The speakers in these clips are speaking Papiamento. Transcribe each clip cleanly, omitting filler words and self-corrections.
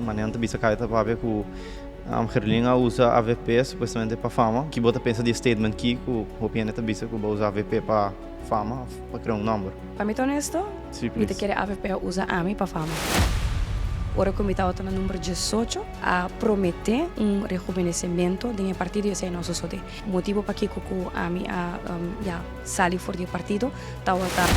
Manera nan ta bisa kaya ta papia ku Gerlin a usa avp supuestamente pa fama. Ki bo ta pensa di e statement ki ku hopi hende ta bisa ku bo a usa avp pa fama of pa krea un nomber? Pa mi ta honesto, Sí, mi ta please. kere avp a usa ami pa fama. Ora ku mi tabata na number diesocho a promete un rehubenecemento den e partido y esei no a sosode. Motibo pakiko ku ami a ya sali for di e partido tabata.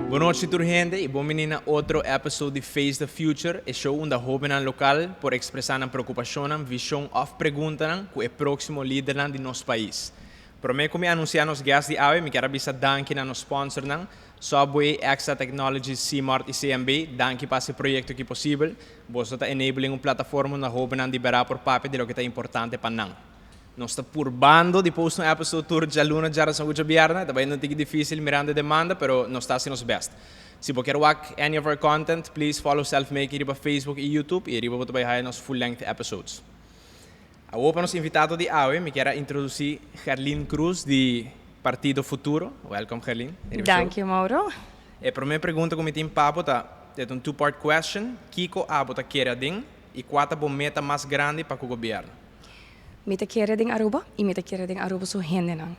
Bon nochi tur hende y bon bini na otro episode di Face the Future, e show unda hobennan local por expresa nan preocupacionnan, vision of preguntanan cu e proximo lidernan di nos pais. Prome cu mi anuncia nos guest di awe, mi kier a bisa danki na nos sponsornan, Subway, Extra Technologies, C-Mart y CMB. Danki pa haci e proyecto aki posibel. Boso ta enabling un plataforma unda hobennan di bera por papia di loke ta importante pa nan. Nos ta purbando di post un episode tur djaluna, djarason ku djabièrnè. Ta bayendo un tiki difísil mirando e demanda, pero nos ta hasi nos best. Si bo kier wak any of our content, please follow Self Making riba Facebook i YouTube i ariba bo ta bai haya nos full length episodes. Awor pa nos invitado di awe, mi kier a introdusí Gerlien Croes di Partido Futuro. Welcome Gerlien riba e show. Danki Mauro. E promé pregunta ku mi tin pa bo ta, e ta un two part question, kiko abo ta kere aden i kua ta bo meta mas grandi pa ku gobièrnu? Mi ta kere den Aruba y mi ta kere den Aruba su hendenan.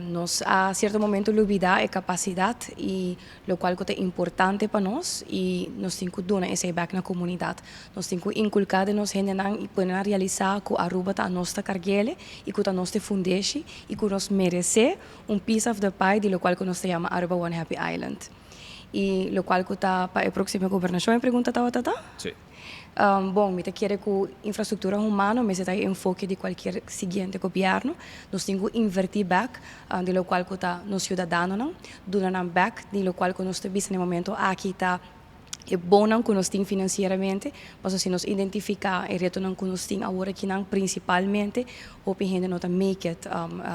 Nos a cierto momento lubida e capacidad y locual cu ta importante pa nos y nos tin cu duna esey bek na comunidad. Nos tin cu inculca den nos hendenan y pone nan realisa cu Aruba ta anos ta carguele y cu ta nos ta e fundeshi y cu nos merece un piece of the pie di locual cu nos ta yama Aruba One Happy Island. Y locual cu ta pa e proximo gobernacion e pregunta tabata ta? Sí. Bon, mi ta kere ku infrastruktura humano mester ta e enfoke di kualkier siguiente gobièrnu. Nos tin ku invertí bèk di lokual ku ta nos siudadanonan, duna nan bèk di lokual ku nos ta bisa na e momento aki ta e bonnan ku nos tin finansieramente, pasobra si nos identifiká e retonan ku nos tin awor akinan prinsipalmente hopi hende no ta make it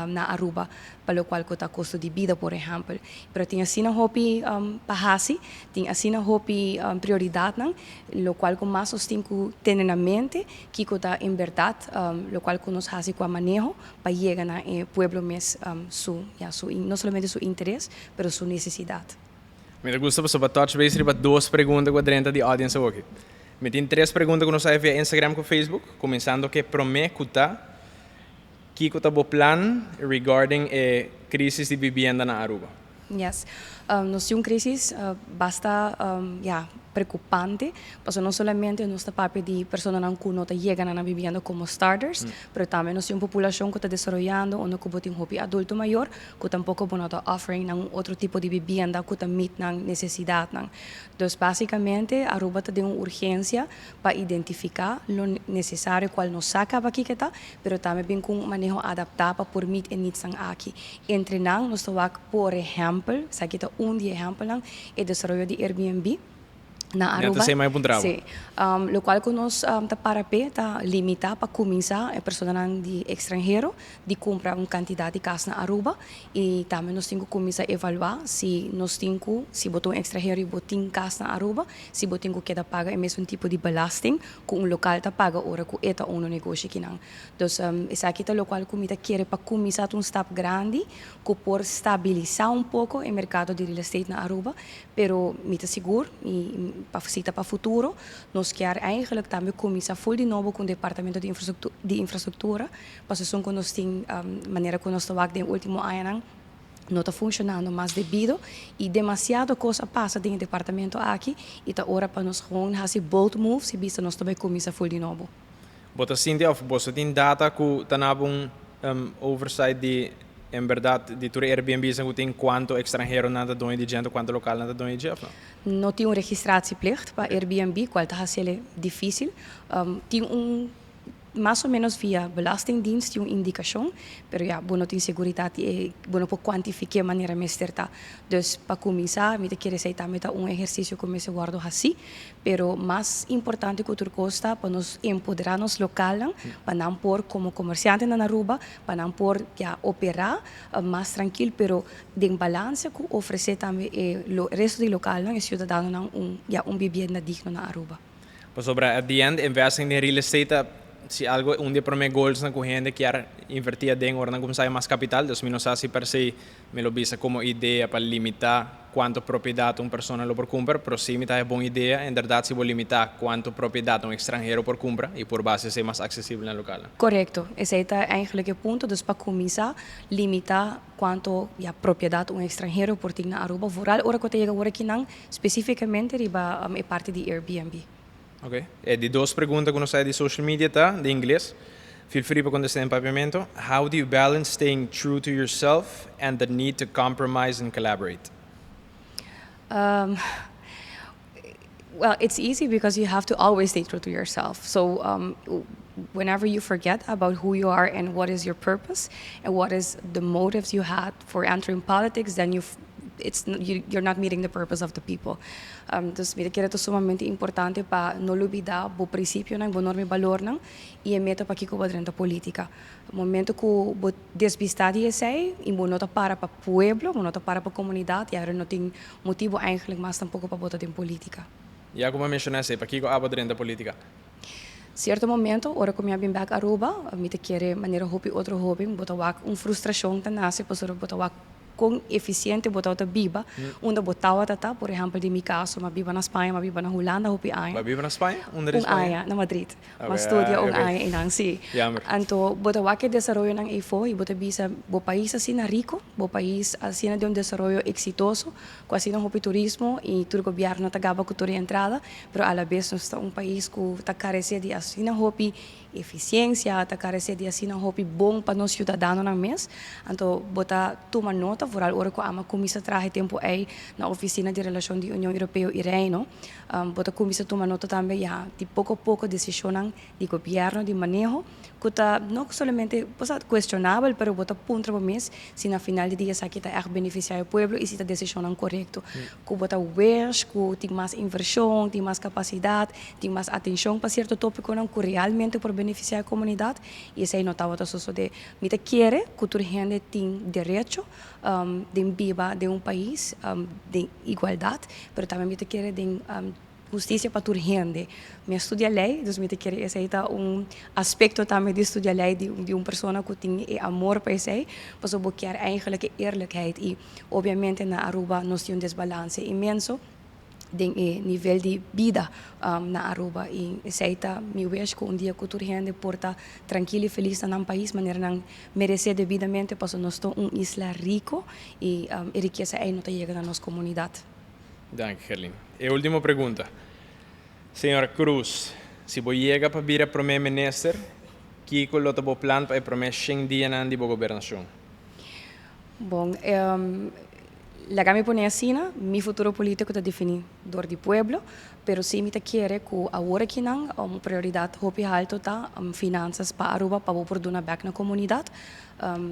na Aruba pa lokual ku ta kosto di bida por ehèmpel. Pero tin asina hopi pa hasi, tin asina hopi prioridatnan, lokual ku mas nos tin ku tene na mente kiko ta en bèrdat lokual ku nos hasi ku a maneho pa yega na e pueblo mes su, ya, su, no solamente su interes, pero su nesesidat. Mi ta gusta pasobra touch base riba dos pregunta ku a drenta di audience awoki. Mi tin tres pregunta ku nos a haya via Instagram ku Facebook, kuminsando ku e promé ku ta, Kiko ta bo plan regarding e crisis di bibienda na Aruba? Yes. Nos tin un crisis basta, ya, preocupante, pasobra no solamente nos ta papia di personanan cu no ta yega na nan bibienda como starters, pero tambe nos tin un populacion cu ta desaroyando unda cu bo tin hopi adulto mayor cu tampoco bo no ta offering nan un otro tipo di bibienda cu ta meet nan necesidadnan. Dus basicamente Aruba ta den un urgencia pa identifica lo necesario cual no sa caba kiko ta, pero tambe bin cu un maneho adapta pa por meet e needsnan aki. Entre nan nos ta wak por ehempel, esaki ta un di e ehempelnan, e desaroyo di Airbnb na Aruba. Sí. Locual cu nos ta para p'e ta limita pa cuminsa e personanan di extranhero di cumpra un cantidad di cas na Aruba y tambe nos tin cu cuminsa evalua si nos tin cu, si bo ta un extranhero y bo tin cas na Aruba, si bo tin cu keda paga e mesun tipo di belasting cu un local ta paga ora cu e ta unu negoshi kinan. Dus esaki ta locual cu mi ta kere pa cuminsa ta un stap grandi cu por stabilisa un poco e mercado di real estate na Aruba, pero mi ta sigur y pa cita pa futuro nos kier eigenlijk tambe cuminsa full di nobo cu un departamento di di infrastructura pasobra esun cu nos tin manera cu nos ta wak den e ultimo añanan no ta funcionando mas debido y demasiado cos a pasa den e departamento aki y ta ora pa nos gewoon haci bold moves y bisa nos ta bay cuminsa full di nobo. Bo ta sinti of boso tin data cu ta naba un oversight di en berdad di tur e Airbnb's cu tin cuanto extranheronan ta doño di dje anto cuanto localnan ta doño di dje of no? No tin un registratieplicht pa Airbnb cual ta haciele dificil. Tin un. Mas o menos via Belastingdienst tin un indicacion, pero ya, bo no tin seguridad y bo no por cuantifica manera mester ta. Dus pa cuminsa, mi ta kere esey tambe ta un ehercicio cu mester wordo haci, pero mas importante cu tur cos ta pa nos empodera nos localnan, pa nan por como comerciantenan na Aruba, pa nan por ya opera mas trankil, pero den balance cu ofrece tambe e resto di localnan, e ciudadanonan un ya un bibienda digno na Aruba. Pasobra at the end, investing den real estate ta si algo un di e prome goals nan cu hende kier inverti aden ora nan cuminsa haya mas capital. Dus mi no sa si per se mi lo bisa como idea pa limita cuanto propiedad un persona lo por cumpra, pero si mi ta haya bon idea inderdaad si bo limita cuanto propiedad un extranhero por cumpra y por base esey mas accesibel na local nan. Correcto, esey ta eigenlijk e punto. Dus pa cuminsa limita cuanto ya propiedad un extranhero por tin na Aruba, vooral ora cu ta yega ora kinan specificamente riba e parti di Airbnb. Ok. E di dos pregunta cu nos haya di social media ta den ingles. Feel free pa contesta den papiamento. How do you balance staying true to yourself and the need to compromise and collaborate? Well, it's easy because you have to always stay true to yourself. So whenever you forget about who you are and what is your purpose and what is the motives you had for entering politics, then you're not meeting the purpose of the people. Dus mi ta kere ta sumamente importante pa no lubida bo principionan, bo norma y balornan y e meta pakico bo a drenta politica. Momento cu bo desbista di esey y bo no ta para pa pueblo, bo no ta para pa comunidad, ya no tin motibo eigenlijk mas tampoco pa bo ta den politica. Ya como a menciona esey, pakico abo a drenta politica? Cierto momento, ora cu mi a bin bek Aruba, mi ta kere manera hopi otro hoben, bo ta wak un frustracion ta nace pasobra bo ta wak con eficiente bo tawata biba, unda bo tawata ta, por ehempel den mi caso, mi a biba na Spaña, mi a biba na Hulanda hopi aña. Bo a biba na Spaña? Unda di Un Spaña? Aña, na Madrid. Mi a studia un aña einan, si. Jammer. Anto bo ta wak e desaroyonan eyfo y bo ta bisa bo pais asina rico, bo pais asina den un desaroyo exitoso, cu asina hopi turismo y tur gobierno ta gaba cu tur e entrada, pero alabes nos ta un pais cu ta carece di asina hopi eficiencia, ta carece di asina hopi bon pa nos ciudadanonan mes. Anto bo ta tuma nota, vooral ora cu ama cuminsa traha e tempo ey na Oficina di Relacion di Union Europeo y Reino, bo ta cuminsa tuma nota tambe ya di poco poco decisionnan di gobierno, di maneho, cu ta no solamente bo sa cuestionabel, pero bo ta puntra bo mes si na final di dia esaki ta echt beneficia e pueblo y si ta decisionnan corecto. Cu bo ta wish cu tin mas inversion, tin mas capacidad, tin mas atencion pa cierto topiconan cu realmente por beneficia e comunidad y esey no tabata sosode. Mi ta kere cu tur hende tin derecho den biba den un pais den igualdad, pero tambe mi ta kere den husticia pa tur hende. Mi a studia ley, dus mi ta kere esey ta un aspecto tambe di studia ley di un persona cu tin e amor pa esey, pasobra bo kier eigenlijk e eerlijkheid y obviamente na Aruba nos tin un desbalance inmenso den e nivel di bida na Aruba y esey ta mi wish cu un dia cu tur hende por ta trankil y feliz na nan pais manera nan merece debidamente pasobra nos ta un isla rico y e rikesa ey no ta yega na nos comunidad. Danki, Gerlin. E ultimo pregunta. Señora Cruz, si bo yega pa bira Prome Minister, kico lo ta bo plan pa e prome shen dianan di bo gobernacion? Bon, laga mi pone asina, mi futuro politico ta defini dor di pueblo, pero si mi ta kere cu awor akinan un prioridad hopi halto ta finanzas pa Aruba pa bo por duna bek na comunidad.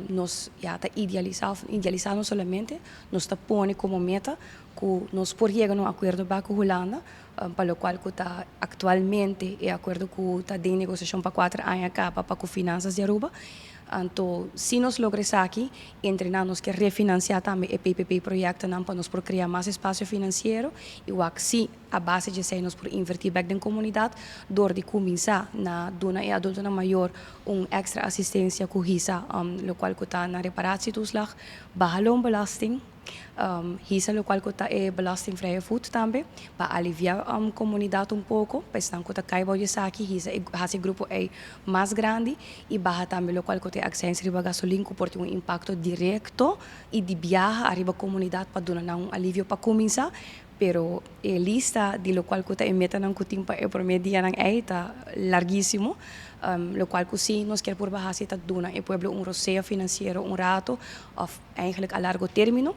Nos ya ta idealisa, of idealisa no solamente, nos ta pone como meta cu nos por yega na un acuerdo bek cu Hulanda, pa locual cu ta actualmente e acuerdo cu ta den negociacion pa cuater aña caba pa cu finanzas di Aruba. Anto si nos logra esaki, entre nan nos kier refinancia tambe e PPP proyectonan pa nos por crea mas espacio financiero y wak si a base di esey nos por inverti bek den comunidad door di cuminsa na duna e adultonan mayor un extra asistencia cu hisa locual cu ta na reparatietoeslag, baha loonbelasting. Hisa locual cu ta e belastingvrije voet tambe, pa alivia comunidad un poco, pa esnan cu ta cay bao di esaki, hisa e haci e grupo ey mas grandi y baha tambe locual cu ta e accijns riba gasolin cu por tin un impacto directo y di biaha ariba comunidad pa duna nan un alivio pa cuminsa, pero e lista di locual cu ta e metanan cu tin pa e prome dianan ey ta larguisimo, locual cu si nos kier purba haci ta duna e pueblo un roseo financiero un rato of Eigenlijk a largo termino.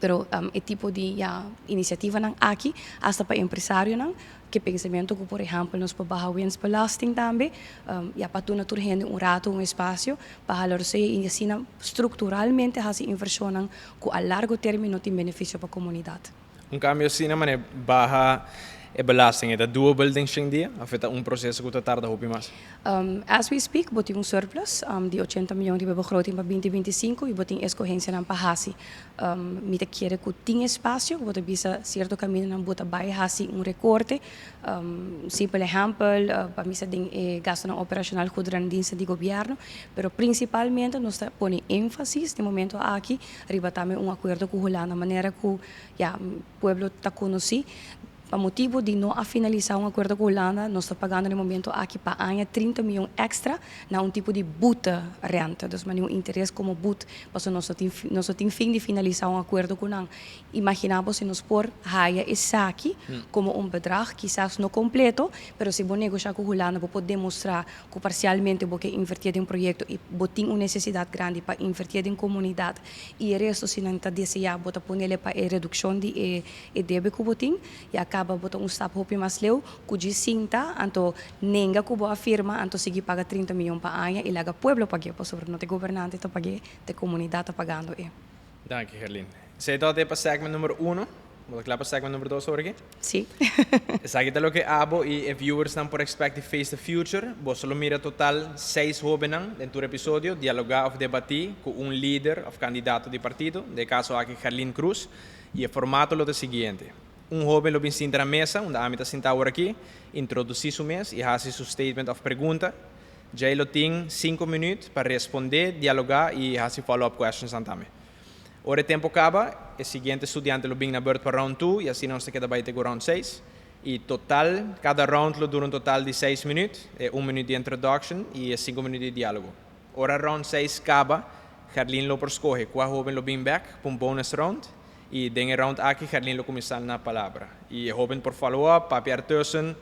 Pero e tipo di ya iniciativanan aki, hasta pa empresarionan, ke pensamento cu por ehempel nos por baha winstbelasting tambe, ya pa duna tur hende un rato, un espacio pa hala rosea y asina structuralmente haci inversionnan cu a largo termino tin beneficio pa comunidad. Un cambio asina manera baha e belasting e ta doable den shen dia of e ta un proceso cu ta tarda hopi mas? As we speak bo tin un surplus di ochenta miyon riba e begroting pa binti binti i sinku i bo tin escogencianan pa haci. Mi ta kere cu tin espacio, bo ta bisa cierto camindanan bo ta bay haci un recorte. Un simpel ehempel pa misa den e gastonan operacional goederendiensten di gobierno, pero principalmente nos ta pone enfasis den momento aki riba tambe un acuerdo cu Hulanda manera cu ya pueblo ta conoci. Pa motibu di no a finalisá un akuerdo ku Hulanda, nos ta pagando na e momento aki pa aña 30 mion èkstra na un tipo di boete rente, dus mane un interes komo boet, pasobra nos no tin nos no tin fin di finalisá un akuerdo ku nan. Imaginá bo si nos por haya esaki komo un bedrag, kisas no kompleto, pero si bo negoshá ku Hulanda bo por demostrá ku parsialmente bo ke invertí den un proyekto i bo tin un nesesidat grandi pa invertí den komunidat i e resto si nan ta deseá bo ta ponele pa e redukshon di e E debe ku bo tin, ya kaba bo ta un stap hopi mas leu ku djis sinta, anto nenga ku bo a firma, anto sigui paga 30 miyon pa aña i laga pueblo pag'é, pasobra no ta e gobernante ta pag'é, ta e komunidat ta pagando e. Danki, Gerlin. Esei tabata e pa segment number uno. Bo ta kla pa segment number dos awor aki? Sí. Esaki ta loke abo i e viewersnan por expect di Face the Future. Boso lo mira total seis hobennan den tur episodio dialogá òf debatí ku un lider òf kandidato di partido, den e kaso aki Gerlin Cruz. I e formato lo ta e siguiente, Un hóben lo bin sinta na mesa unda ami ta sinta awor aki, introdusí su mes i hasi su statement òf pregunta. Djei lo tin sinku minüt pa respondé, dialogá i hasi follow-up questionsnan tambe. Ora e tempu kaba, e siguiente studiante lo bin na bùrt pa round two i asina nos ta keda bai te ku round seis. I total, kada round lo dura un total di seis minüt, e un minüt di introduction i e sinku minüt di diálogo. Ora round seis kaba, Gerlin lo por skohe kua hoben lo bin bek pa un bonus round i den e round aki Gerlin lo kuminsá na palabra i e hoben por follow up, papia ertussen,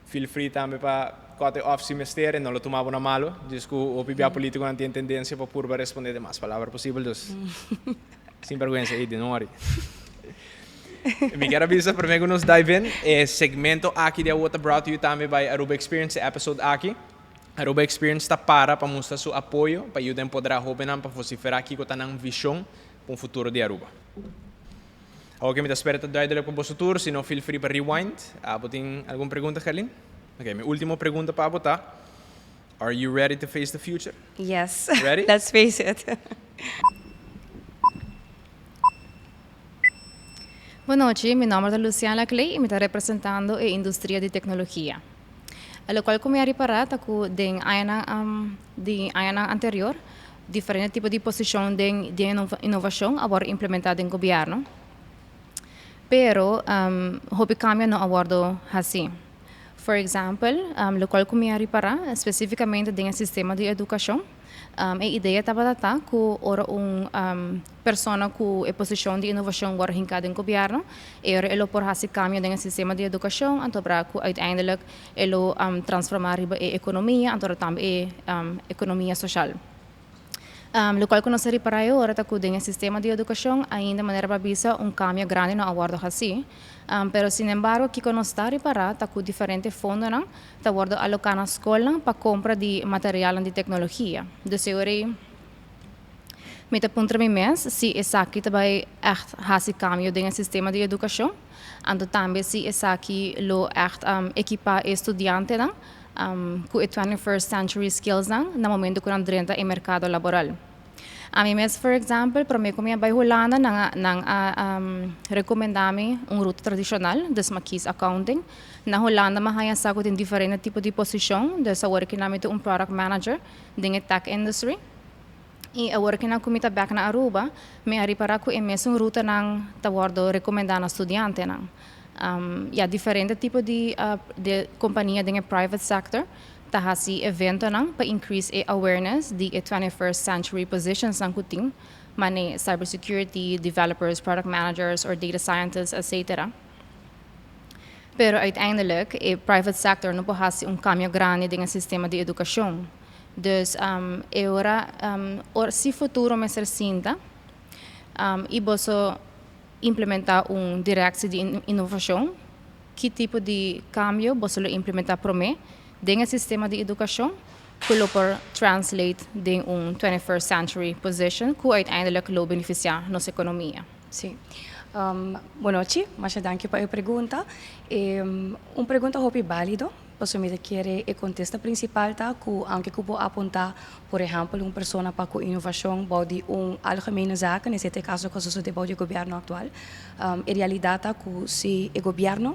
feel free tambe pa cut e off si mester e no lo tuma bo na malo, djis ku hopi bia politikonan tin tendensia pa purba responde den mas palabra posibel dus sin bergwensa ei no worry. Mi kier a bisa prome ku nos dive in, e segmento aki di awo ta brought to you tambe by Aruba Experience, e episode aki. Aruba Experience ta para pa mustra su apoyo pa yuda empoderá hóbennan pa vosiferá kiko ta nan vishon pa un futuro di Aruba. Awor ke mi ta spera ta duidelijk pa boso tur, si no feel free pa rewind. Abo tin algun pregunta, Gerlin? Ok, mi último pregunta pa abo ta, Are you ready to face the future? Yes. Ready? Let's face it. Bon nochi, mi nomber ta Luciana Clay y mi ta representando e industria di tecnologia. E locual cu mi a ripara ta cu den añanan di añanan anterior diferente tipo di posicion den di innovacion a wordo implementa den gobierno, pero hopi cambio no a wordo haci. For example, locual cu mi a ripara specificamente den e sistema di educacion, E idea tabata ta ku ora un persona ku e posishon di inovashon wòrdu hinká den gobièrnu, e ora e lo por hasi kambio den e sistema di edukashon, anto bra ku uiteindelijk e lo transformá riba e ekonomia, anto tambe e ekonomia soshal. Lokual ku nos a ripará e ora ta ku den e sistema di edukashon ainda manera bo a bisa un kambio grandi no a wòrdu hasí, pero sinembargo kiko nos ta ripará ta ku diferente fondonan ta wordo aloká na skolnan pa kompra di materialnan di teknologia. Dus e ora ei mi ta puntra mi mes si esaki ta bai ègt hasi kambio den e sistema di edukashon, anto tambe si esaki lo ègt ekipá e studiantenan ku e 21st century skillsnan na momento ku nan drenta e merkado laboral. Ami mes for example prome ku mi a bai Hulanda nan a nan a rekomendá mi un ruta tradishonal, dus mi a kies accounting. Na Hulanda mi a haña sa ku tin diferente tipo di posishon, dus awor ki nan mi ta un product manager den e tech industry. I awor ki nan ku mi ta bèk na Aruba mi a ripará ku e mesun rutanan ta wòrdu rekomendá na studiantenan. Ya diferente tipo di di kompania den e private sector ta hasi eventonan pa increase e awareness di e 21st century positionsnan ku tin, mane cybersecurity, developers, product managers or data scientists etc. Pero uiteindelijk e private sector no por hasi un cambio grandi den e sistema di educacion. Dus e ora ora si futuro mester sinta y boso. implementá un direktie di inovashon, ki tipo di kambio boso lo implementá promé den e sistema di edukashon ku lo por translate den un 21st century position ku uiteindelijk lo benefisiá nos ekonomia? Sí. Bon nochi, masha danki pa e pregunta. Un pregunta hopi válido, pasobra mi ta kere e kontesta prinsipal ta ku aunke ku bo apuntá, por ehèmpel, un persona pa ku inovashon bou di un algemene zaken, esei ta e kaso ku a sosodé bou di e gobièrnu aktual, e realidat ta ku si e gobièrnu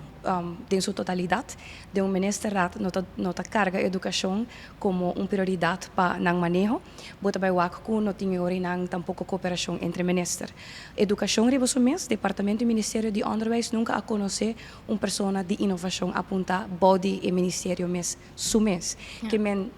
den su totalidat, den un ministerraad no ta karga edukashon komo un prioridat pa nan maneho, bo ta bai wak ku no tin nan tampoko kooperashon entre minister. Edukashon riba su mes, departamento i ministerio di Onderwijs nunka a konosé un persona di inovashon apuntá bou di e ministerio mes su mes. Ke men,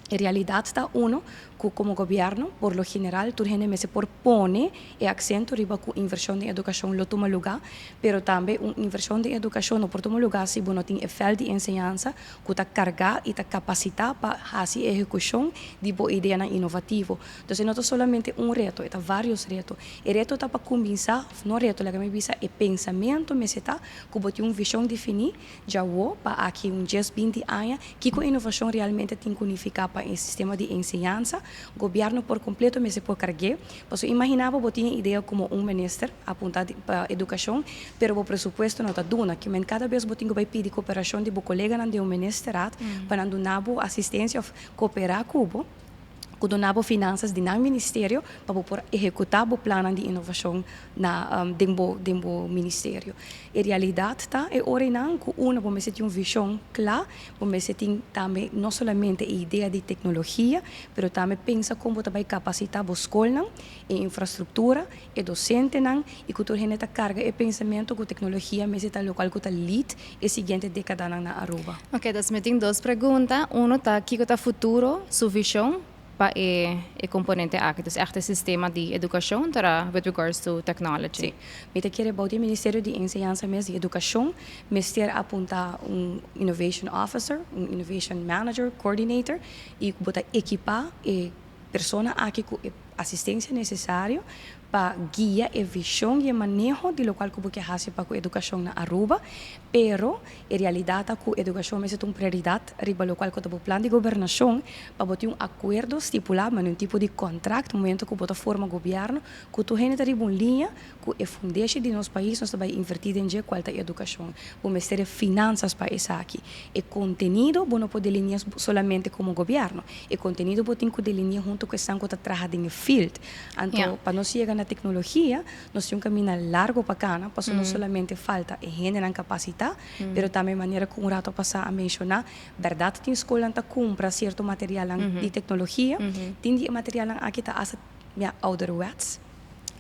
e realidat ta uno ku komo gobièrnu, por lo general, tur hende mester por pone e aksento riba ku invershon di edukashon lo tuma lugá, pero tambe un invershon di edukashon no por tuma lugá si bo no tin e veld di enseñansa ku ta kargá i ta kapasitá pa hasi ehekushon di bo ideanan inovativo. Entonces, no ta solamente un reto, e ta vários reto. E reto ta pa kuminsá, no reto, laga mi bisa, e pensamentu mester ta ku bo tin un vishon definí ya pa aki un 10, 20 aña, kiko inovashon realmente tin ku nifiká pa e sistema di enseñansa. Gobièrnu por kompleto mester por karg'é. Pasobra imaginá bo tin idea komo un minister apuntá pa edukashon, pero bo presupuesto no ta duna. Ke men kada bes bo tin ku bai pidi kooperashon di bo koleganan di un ministerraad pa nan duna bo asistensia òf kooperá ku bo, ku duna bo finansas di nan ministerio pa bo por ehekutá bo plannan di inovashon na den bo ministerio. E realidat ta e ora ku uno bo mester tin un vishon kla, bo mester tin tambe no solamente e idea di teknologia, pero tambe pensa kon bo ta bai kapasitá bo skolnan, e infrastruktura, e dosentenan i ku tur hende ta karga e pensamentu ku teknologia mester ta lokual ku ta lead e siguiente dékadanan na Aruba. Ok, dus mi tin dos pregunta. Uno ta kiko ta futuro, su vishon pa e komponente aki, dus echt e sistema di edukashon ta with regards to technology. Sí. Mi ta kere bou di Ministerio di Enseñansa mes di Edukashon, mester apuntá un innovation officer, un innovation manager, coordinator, i bo ta ekipá e persona aki ku e asistensia nesesario pa guia e vishon i e maneho di lokual ku bo ke hasi pa ku edukashon na Aruba, pero e realidat ta ku edukashon mester ta un prioridat riba lokual ku ta bo plan di gobernashon pa bo tin un akuerdo stipulá, ma un tipo di kontrakt momento ku bo ta forma gobièrnu, ku tur hende ta riba un liña ku e fundeshi di nos pais nos ta bai invertí den dje, kual ta edukashon. Bo mester e finansas pa esaki. E kontenido bo no por delineá solamente komo gobièrnu. E kontenido bo tin ku delineá huntu ku esnan ku ta traha den e field. Anto, pa nos yega na teknologia, nos tin un kaminda largu pa kana, pasobra no solamente falta e hendenan kapasitá, pero tambe manera ku un ratu pasá a menshoná, bèrdat tin skolnan ta kumpra sierto materialnan di teknologia, tin di e materialnan aki ta hasta ya ouderwets.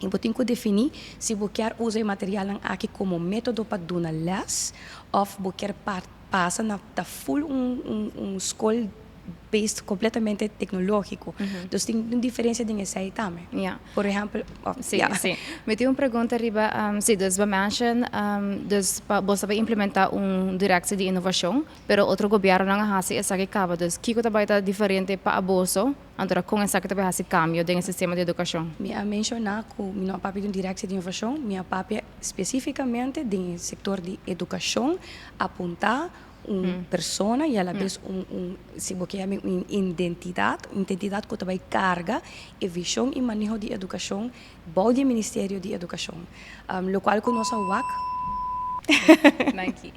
I bo tin ku definí si bo ke usa e materialnan aki komo método pa duna les òf bo ke pasa na ta full un skol based kompletamente teknológiko. Dus tin un diferensia den esei tambe. Por ehèmpel, oh, Sí, sí. Mi tin un pregunta riba, sí, dus bo mention, dus pa bo ta implementá un direktie di inovashon, pero otro gobièrnunan a hasi esaki kaba, dus kiko ta bai ta diferente pa aboso, anto kon esaki ta bai hasi kambio den e sistema di edukashon? Mi a menshoná ku mi no a papia di un direktie di inovashon, mi a papia spesífikamente den sektor di edukashon, apuntá un persona i a la bes un, si bo ke un identidat ku ta bai karga e vishon i maneho di edukashon bou di Ministerio di Edukashon. Lokual ku nos a wak. Danki.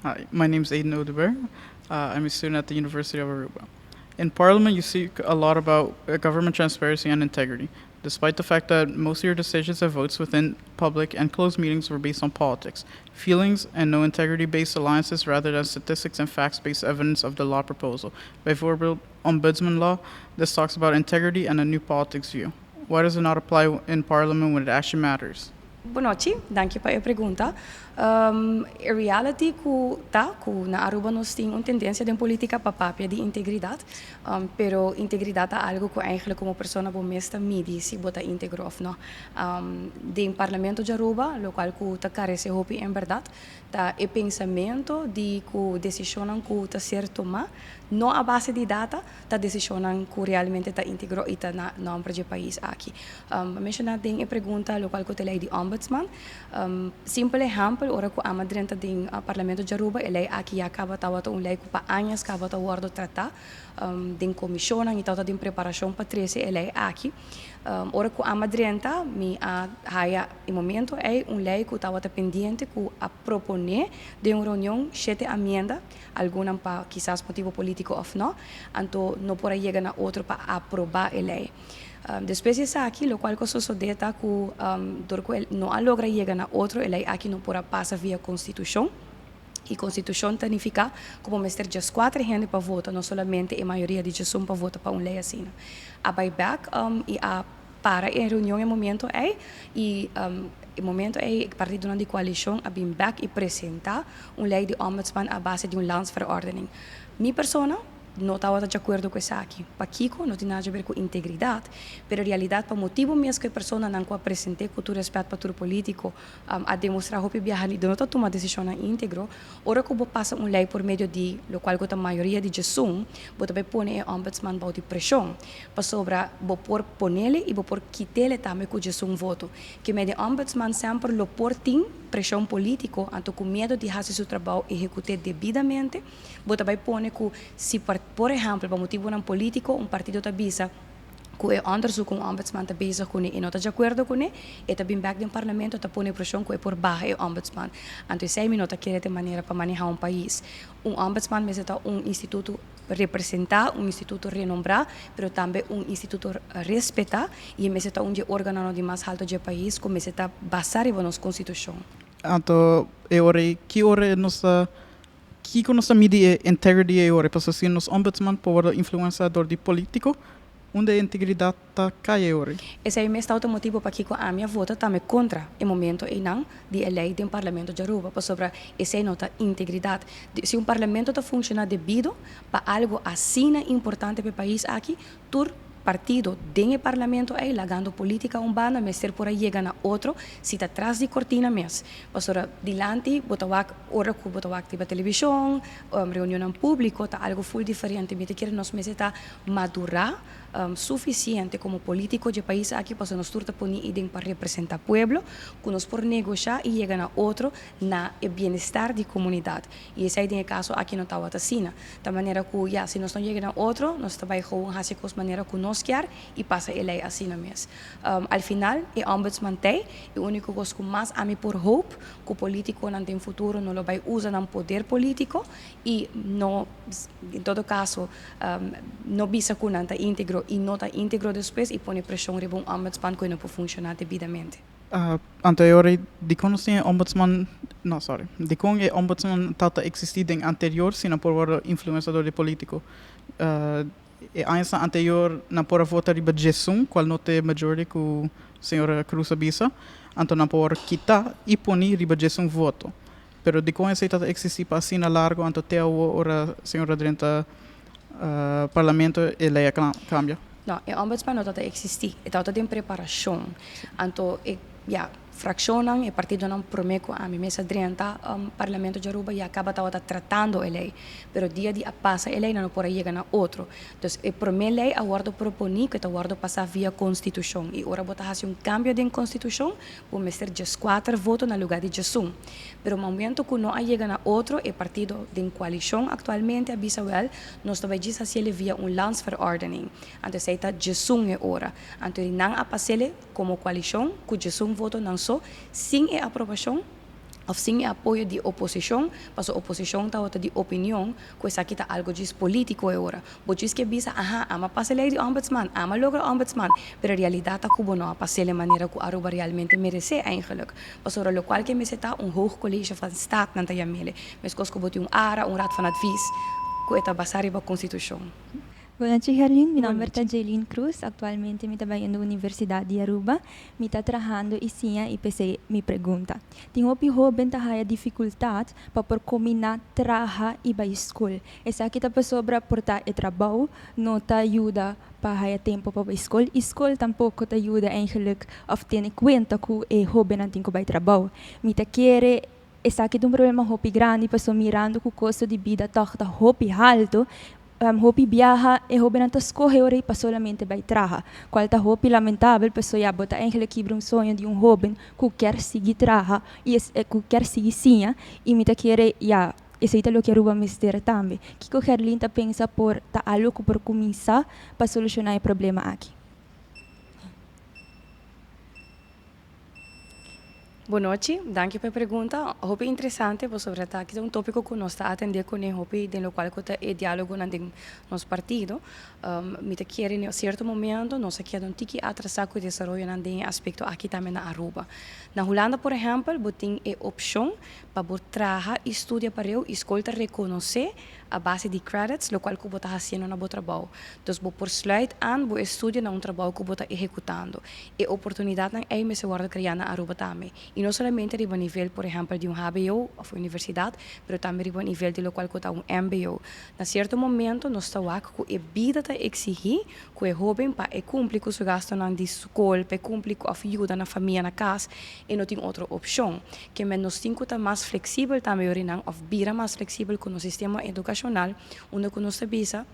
Hi, my name is Aiden Oduber. I'm a student at the University of Aruba. In Parliament, you see a lot about government transparency and integrity, despite the fact that most of your decisions and votes within public and closed meetings were based on politics, feelings, and no integrity-based alliances rather than statistics and facts-based evidence of the law proposal. Bijvoorbeeld, Ombudsman law, this talks about integrity and a new politics view. Why does it not apply in Parliament when it actually matters? Bon nochi, danki pa e pregunta. E reality ku ta ku na Aruba nos tin un tendensia den polítika pa papia di integridat, pero integridat ta algu ku eigenlijk komo persona bo mes ta midi si bo ta íntegro òf no. Den Parlamento di Aruba, lokual ku ta karese hopi en bèrdat, ta e pensamentu di ku desishonnan ku ta ser tomá. no a base di data, ta decisionnan cu realmente ta integro y ta na nomber di e pais aki. Menciona den e pregunta locual cu ta ley di ombudsman. Simpel ehempel, ora cu ami a drenta den Parlamento di Aruba, e ley aki ya caba tawata un ley cu pa añas caba ta wordo trata den comisionnan y tawata den preparacion pa trece e ley aki. Ora cu ami a drenta, mi a haya e momento ey un ley cu tawata pendiente cu a propone den un reunion shete amienda, algunnan pa kisas motibo politico of no, anto no por a yega na otro pa aproba e ley. Despues di esaki, locual cu a sosode ta cu dor cu e no a logra yega na otro, e ley aki no por a pasa via Constitucion. Y Constitucion ta nifica cu bo mester djescuater hende pa vota, no solamente e mayoria di djesun pa vota pa un ley asina. A bay bek y a para e reunion e momento ey y e momento ey e partidonan di coalicion a bin bek y presenta un ley di ombudsman a base di un landsverordening. Mi persona no tabata di acuerdo cu esaki. Pakico? No tin nada di haber cu integridad, pero realidad pa motibo mes cu e personanan cu a presente, cu tur respet pa tur politico, a demostra hopi biaha di no ta tuma decisionnan integro. Ora cu bo pasa un ley por medio di locual cu ta mayoria di djesun, bo ta bay pone e ombudsman bao di presion, pasobra bo por ponele y bo por kitele tambe cu djesun voto. Ke mede ombudsman semper lo por tin presion politico, anto cu miedo di haci su trabao ehecute debidamente, bo ta bay pone cu si por ehempel pa motibonan politico un partido ta bisa cu e onderzoek cu un ombudsman ta bezig cune y no ta di acuerdo cune, e ta bin bek den parlamento ta pone presion cu e por baha e ombudsman. Anto esey mi no ta kere ta e manera pa maneha un pais. Un ombudsman mester ta un instituto representa, un instituto renombra, pero tambe un instituto respeta y e mester ta un di e organonan di mas halto dje pais cu mester ta basa riba nos constitucion. Anto e ora ey, ki ora nos ta Kiko nos ta midi e integrity ei ora? Pasobra si nos ombudsman por wordo influensa dor di politico, unda e integridad ta cay ei ora? Esei mes ta otro motibo pakiko ami a vota tambe contra e momento einan di e ley den Parlamento di Aruba, pasobra esei no ta integridad. Si un parlamento ta funciona debido pa algo asina importante pa e pais aki, tur partido den e parlamento ei lagando politica un banda mester por a yega na otro si ta tras di cortina mes. Pasobra dilanti bo ta wak ora cu bo ta wak riba television, reunionnan publico ta algo full diferente. Mi ta kere nos mester ta madura suficiente como politico dje pais aki pasobra nos tur ta poni iden pa representa pueblo cu nos por negosha y yega na otro na e bienestar di comunidad. Y esey den e caso aki no tawata asina. Ta manera cu ya, si nos no yega na otro, nos ta bay gewoon haci cos manera cu nos kier y pasa e ley asina mes. Al final, e ombudsman t'ey, e unico cos cu mas ami por hoop cu politiconan den futuro no lo bay usa nan poder politico y no, en todo caso, no bisa cu nan ta integro y no ta integro despues y pone presion riba un ombudsman cu e no por funciona debidamente. Anto e ora ei, dikon nos tin e ombudsman, no sorry, dikon e ombudsman ta ta eksistí den anterior si nan por wòrdu influensa dor di polítiko? E añasnan anterior nan por a vota riba djesun, kual no ta e majority ku señora Cruz a bisa, anto nan por wòrdu kitá i poní riba djesun voto. Pero dikon esei ta ta eksistí pa asina largu anto te awo ora señora drenta parlamento e lei a kambia? No, e ombudsman no ta ta eksistí. E tabata den preparashon. Anto e, ya, frakshonnan, e partidonan promé ku ami mes a drenta Parlamento di Aruba ya kaba tabata tratando e lei. Pero dia di a pasa e lei nan no por a yega na otro. Dus e promé lei a wòrdu proponí ku e ta wòrdu pasá via konstitushon. I ora bo ta hasi un kambio den konstitushon, bo mester djeskuater voto na lugá di djesun. Pero momento ku no a yega na otro, e partido den koalishon aktualmente a bisa wèl, nos ta bai djis hasiel via un landsverordening. Anto esei ta djesun e ora. Anto di nan a pasele komo koalishon ku djesun voto nan so, sin e aprobashon òf sin e apoyo di oposishon, pasobra oposishon tabata di opinion ku esaki ta algu djis polítiko e ora. Bo djis ke bisa, aha, ama pasa e lei di ombudsman, ama logra ombudsman, pero realidat ta ku bo no a pas'el e manera ku Aruba realmente meresé eigenlijk. Pasobra lokual ke mester ta un Hoog College van Staat nan ta yam'el, meskos ku bo tin un ara, un Raad van Advies, ku e ta basá riba konstitushon. Bon nochi Gerlin, mi nomber ta Jaylene Cruz, actualmente mi ta bayendo Universidad di Aruba. Mi ta trahando y siña y p'esey mi pregunta. Tin hopi hoben ta haya dificultad pa por combina traha y bay school. Esaki ta pasobra por ta e trabou no ta yuda pa haya tempo pa bay school y school tampoco ta yuda eigenlijk of tene cuenta cu e hobennan tin cu bay trabou. Mi ta kere esaki ta un problema hopi grandi pasobra mirando cu costo di bida tog ta hopi halto. Hopi biaha e hobennan ta scoge ora y pa solamente bay traha, cual ta hopi lamentabel paso ya bo ta eigenlijk kibra un soño di un hoben cu kier sigui traha y cu kier sigui siña y mi ta kere ya esey ta loke Aruba mester tambe. Kico Gerlin ta pensa por ta algo cu por cuminsa pa soluciona e problema aki? Bon nochi, danki pa e pregunta. Hopi interesante pasobra ta aki ta un tópiko ku nos ta atendé kuné hopi den lokual ku ta e diálogonan den nos partido. Mi ta kere na sierto momento nos a keda un tiki atrasá ku e desaroyonan den e aspekto aki tambe na Aruba. Na Hulanda por ehèmpel bo tin e opshon pa bo traha i studia pareu i skol ta rekonosé a base di credits lokual ku bo ta hasiendo na bo trabou. Dus bo por sluit aan bo estudio na un trabou ku bo ta ehekutando. E oportunidatnan ei mester wòrdu kreá na Aruba tambe. I no solamente riba nivel por ehèmpel di un hbo òf universidat, pero tambe riba nivel di lokual ku ta un mbo. Na sierto momento nos ta wak ku e bida ta eksigí ku e hóben pa e kumpli ku su gastunan di skol, pa e kumpli ku òf yuda na famia na kas, e no tin otro opshon. Ke men nos tin ku ta mas fleksibel tambe yorinan òf bira mas fleksibel ku nos sistema edukashonal unda ku nos ta bisa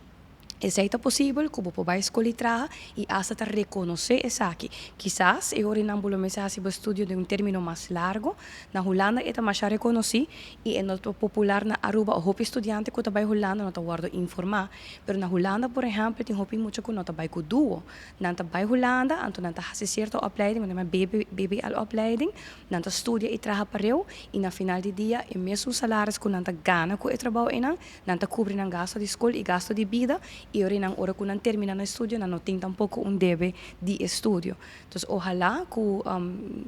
esei ta posibel ku bo por bai skol i traha i asta ta rekonosé esaki. Kisas e yorinan bo lo mester hasi bo estudio den un término mas largo. Na Hulanda e ta masha rekonosí i e no ta popular na Aruba. Hopi studiante ku ta bai Hulanda no ta wòrdu informá. Pero na Hulanda por ehèmpel tin hopi mucha ku no ta bai ku duo. Nan ta bai Hulanda, anto nan ta hasi sierto opleiding, nan ta yama BBL opleiding, nan ta studia i traha pareu i na final di dia e mesun salaris ku nan ta gana ku e trabou einan, nan ta kubri nan gasto di skol i gasto di bida i ora nan ora ku nan termina nan estudio nan no tin tampoko un debe di estudio. Entonces ohalá ku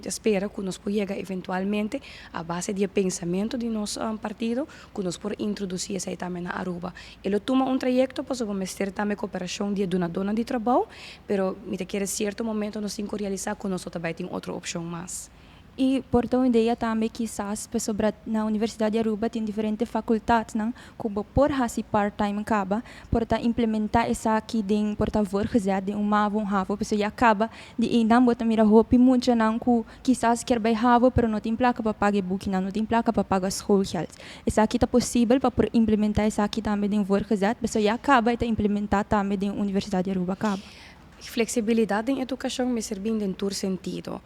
ta spera ku nos por yega eventualmente a base di e pensamentu di nos partido ku nos por introdusí esei tambe na Aruba. E lo tuma un trayekto pasobra mester tambe koperashon di e dunadónan di trabou, pero mi ta kere sierto momento nos tin ku realisá ku nos no ta bai tin otro opshon mas. I por ta un idea tambe kisas pasobra na Universidat di Aruba tin diferente fakultatnan ku bo por hasi part time kaba, por ta implementá esaki den por ta voorgezet den un mavo, un havo, pasobra ya kaba di einan bo ta mira hopi muchanan ku kisas kier bai havo pero no tin plaka pa paga e bukinan, no tin plaka pa paga schoolgeld. Esaki ta posibel pa por implementá esaki tambe den voorgezet, pasobra ya kaba e ta implementá tambe den Universidat di Aruba kaba. Fleksibilidat den edukashon mester bin den tur sentido.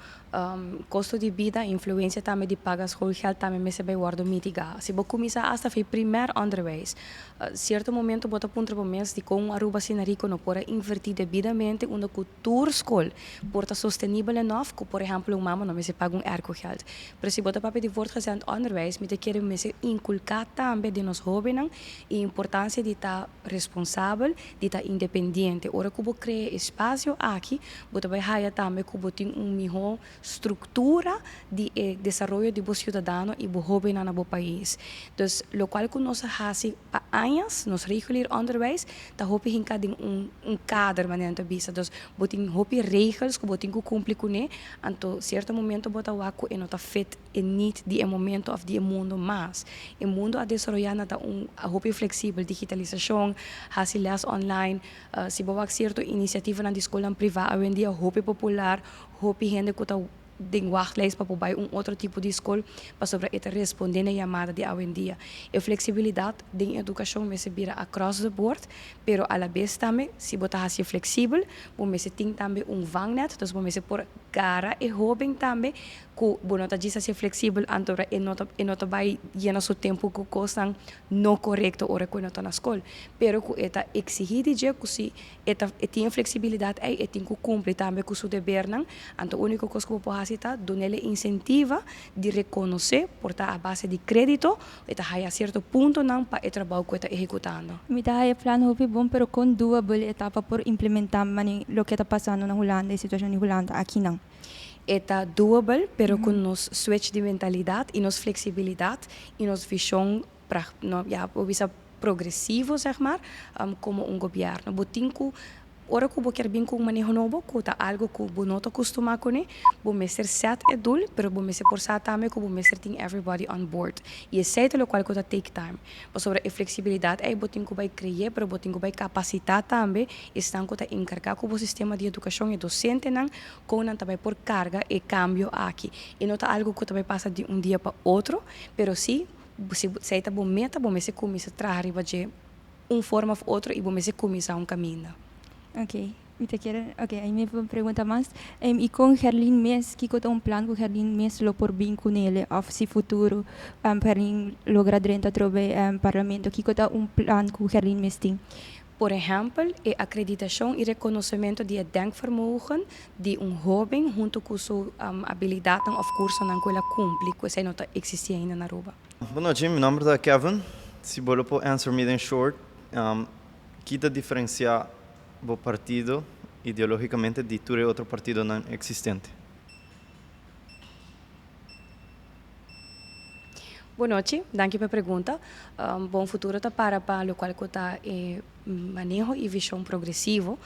Kosto di bida, influensia tambe di paga schoolgeld tambe mester bai wòrdu mitigá. Si bo kuminsá asta fi primer onderwijs, sierto momento bo ta puntra bo mes dikon Aruba asina riko no por a invertí debidamente unda ku tur skol por ta sostenibel enough ku por ehèmpel un mama no mester paga un aircogeld. Pero si bo ta papia di voortgezet onderwijs mi ta kere mester inkulká tambe den nos hóbennan e importansia di ta responsabel, di ta independiente. Ora ku bo krea e espasio aki bo ta bai haya tambe ku bo tin un mihó struktura di e desaroyo di bo siudadano i bo hóbennan na bo pais. Dus lokual ku nos a hasi pa añas, nos regulier onderwijs ta hopi hinká den un un kader manera nan ta bisa. Dus bo tin hopi regels ku bo tin ku kumpli kuné, anto sierto momento bo ta wak ku e no ta fit e need di e momento òf di e mundo mas. E mundo a desaroyá na ta un hopi fleksibel, digitalisashon, hasi lès online. Si bo wak sierto inisiativanan di skolnan privá awendia hopi popular, hopi hende ku ta den wachtlijst pa por bai un otro tipo di skol pasobra e ta respondé na e yamada di awendia. E fleksibilidat den edukashon mester bira across the board, pero alabes tambe si bo ta hasié fleksibel bo mester tin tambe un vangnet, dus bo mester por gara e hóben tambe ku bo no ta djis hasié fleksibel anto e no ta e no ta bai yena su tempu ku kosnan no korekto ora ku e no ta na skol, pero ku e ta eksigí di dje ku si E ta e tin e flexibilidad ei, e tin cu cumpli tambe cu su debernan. Anto unico cos cu bo por haci ta dunele incentiva di reconoce, por ta a base di credito, e ta haya cierto puntonan pa e trabou cu e ta ehecutando. Mi ta haya plan hopi bon, pero con doable e ta pa por implementa mane loke ta pasando na Hulanda, e situacion di Hulanda akinan? E ta doable, pero cu nos switch di mentalidad y nos flexibilidad y nos vision no, ya, bo bisa progresivo zeg maar, como un gobierno. Bo tin cu, ora cu bo kier bin cu un maneho nobo, cu ta algo cu bo no ta custuma cune, bo mester set e doel, pero bo mester por sa tambe cu bo mester tin everybody on board. Y esey ta locual cu ta take time. Pasobra e flexibilidad ey bo tin cu bay creye, pero bo tin cu bay capacita tambe esnan cu ta encarga cu bo sistema di educacion, e docentenan, con nan ta bay por carga e cambio aki. E no ta algo cu ta bay pasa di un dia pa otro, pero si Si esei ta bo meta, bo mester kuminsá traha riba dje Un forma of otro y bo mester cuminsa un caminda. Ok, mi ta kier, ok, ahí mi por pregunta mas. Y con Gerlin mes, kico ta un plan cu Gerlin mes lo por bin cunele of si futuro Gerlin logra drenta atrobe parlamento, kico ta un plan cu Gerlin mes tin? Por ehempel, e acreditacion y reconocemento di e denkvermogen di un hoben hunto cu su habilidadnan of cursonan cu el a cumpli, cu esey no ta existi ainda na Aruba. Bon nochi, mi nomber ta Kevin. Si bo lo por answer mi den short, ki ta diferencia bo partido ideologicamente di tur e otro partidonan existente? Bon nochi, danki pa e pregunta. Bon Futuro ta para pa locual cu ta e maneho y vision progresivo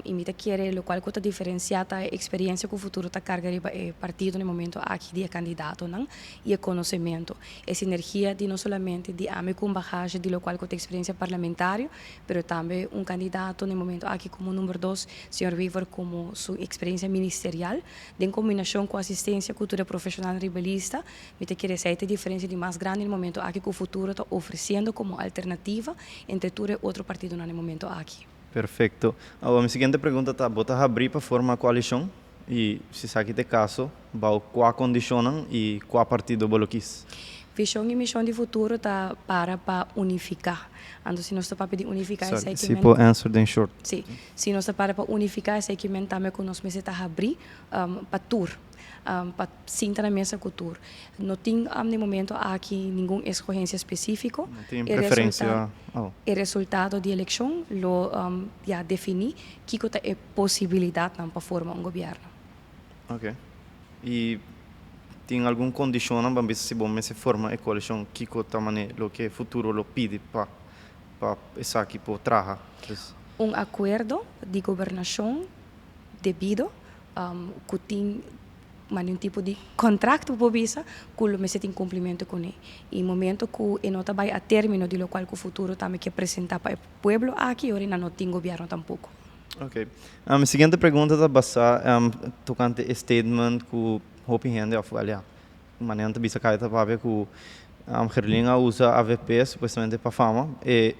y mi ta kere locual cu ta diferencia ta e experiencia cu Futuro ta carga riba e partido na e momento aki di e candidatonan y e conocemento, e sinergia di no solamente di ami cu un bagage di locual cu ta experiencia parlamentario, pero tambe un candidato na e momento aki como number dos, señor Wever como su experiencia ministerial den combinacion cu asistencia cu tur e profesionalnan riba e lista. Mi ta kere esei ta e diferencia di mas grandi na e momento aki cu Futuro ta ofreciendo como alternativa entre tur e otro partidonan na e momento aki. Perfecto. Awor mi siguiente pregunta ta, bo ta habri pa forma coalicion? Y si esaki ta e caso, bao cua condicionnan y cua partido bo lo kis? Vision y mision di Futuro ta para pa unifica. Anto si nos ta papia di unifica esei ki men. Si por answer den short. Si. Si nos ta para pa unifica esei ki men tambe cu nos mester ta habri pa tur. Pa sinta na mesa ku tur. No tin den momento aki ningun escogencia specifico. No tin preferencia. E resultado di eleccion lo ya defini kico ta e posibilidadnan pa forma un gobierno. Ok. Y tin algun condicionnan pa bisa si bo mester forma e coalicion kico ta mane loke futuro lo pidi pa pa esaki por traha? Un acuerdo di gobernacion debido ku tin manda un tipo di kontrakt bo por bisa ku lo mester tin kumplimentu kuné. I momento ku e no ta bai a término di lokual ku futuro tambe ke presentá pa e pueblo aki ora nan no tin gobièrnu tampoko. Ok. Mi siguiente pregunta ta basá tokante e statement ku hopi hende òf alia manera nan ta bisa kaya ta papia ku Gerlin a usa avp supuestamente pa fama. E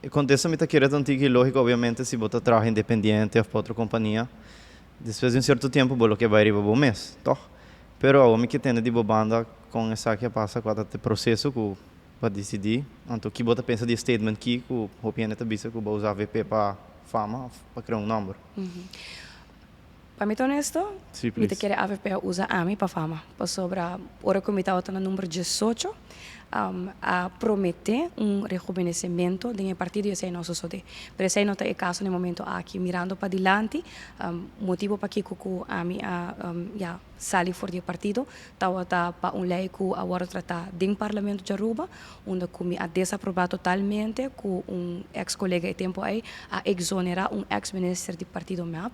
E kontesta mi ta kere ta un tiki lógiko, obviamente si bo ta traha independiente òf pa otro kompania, despues di un sierto tiempo bo lo ke bai riba bo mes, tòg? Pero awor mi ke tende di bo banda kon esaki a pasa, kua ta e proseso ku bo a disidí, anto ki bo ta pensa di e statement ki ku hopi hende ta bisa ku bo a usa avp pa fama òf pa krea un nòmber? Pa mi ta honesto, Sí, mi ta please. kere avp a usa ami pa fama, pasobra ora ku mi tabata na number diesocho, a promete un rejuvenecemento den e partido y esey no a sosode. Pero esey no ta e caso na e momento aki. Mirando padilanti, motibo pakico cu ami a ya sali for di e partido tabata pa un ley cu a wordo trata den Parlamento di Aruba, unda cu mi a desaproba totalmente cu un ex colega e tempo ey a exonera un ex minister di partido mep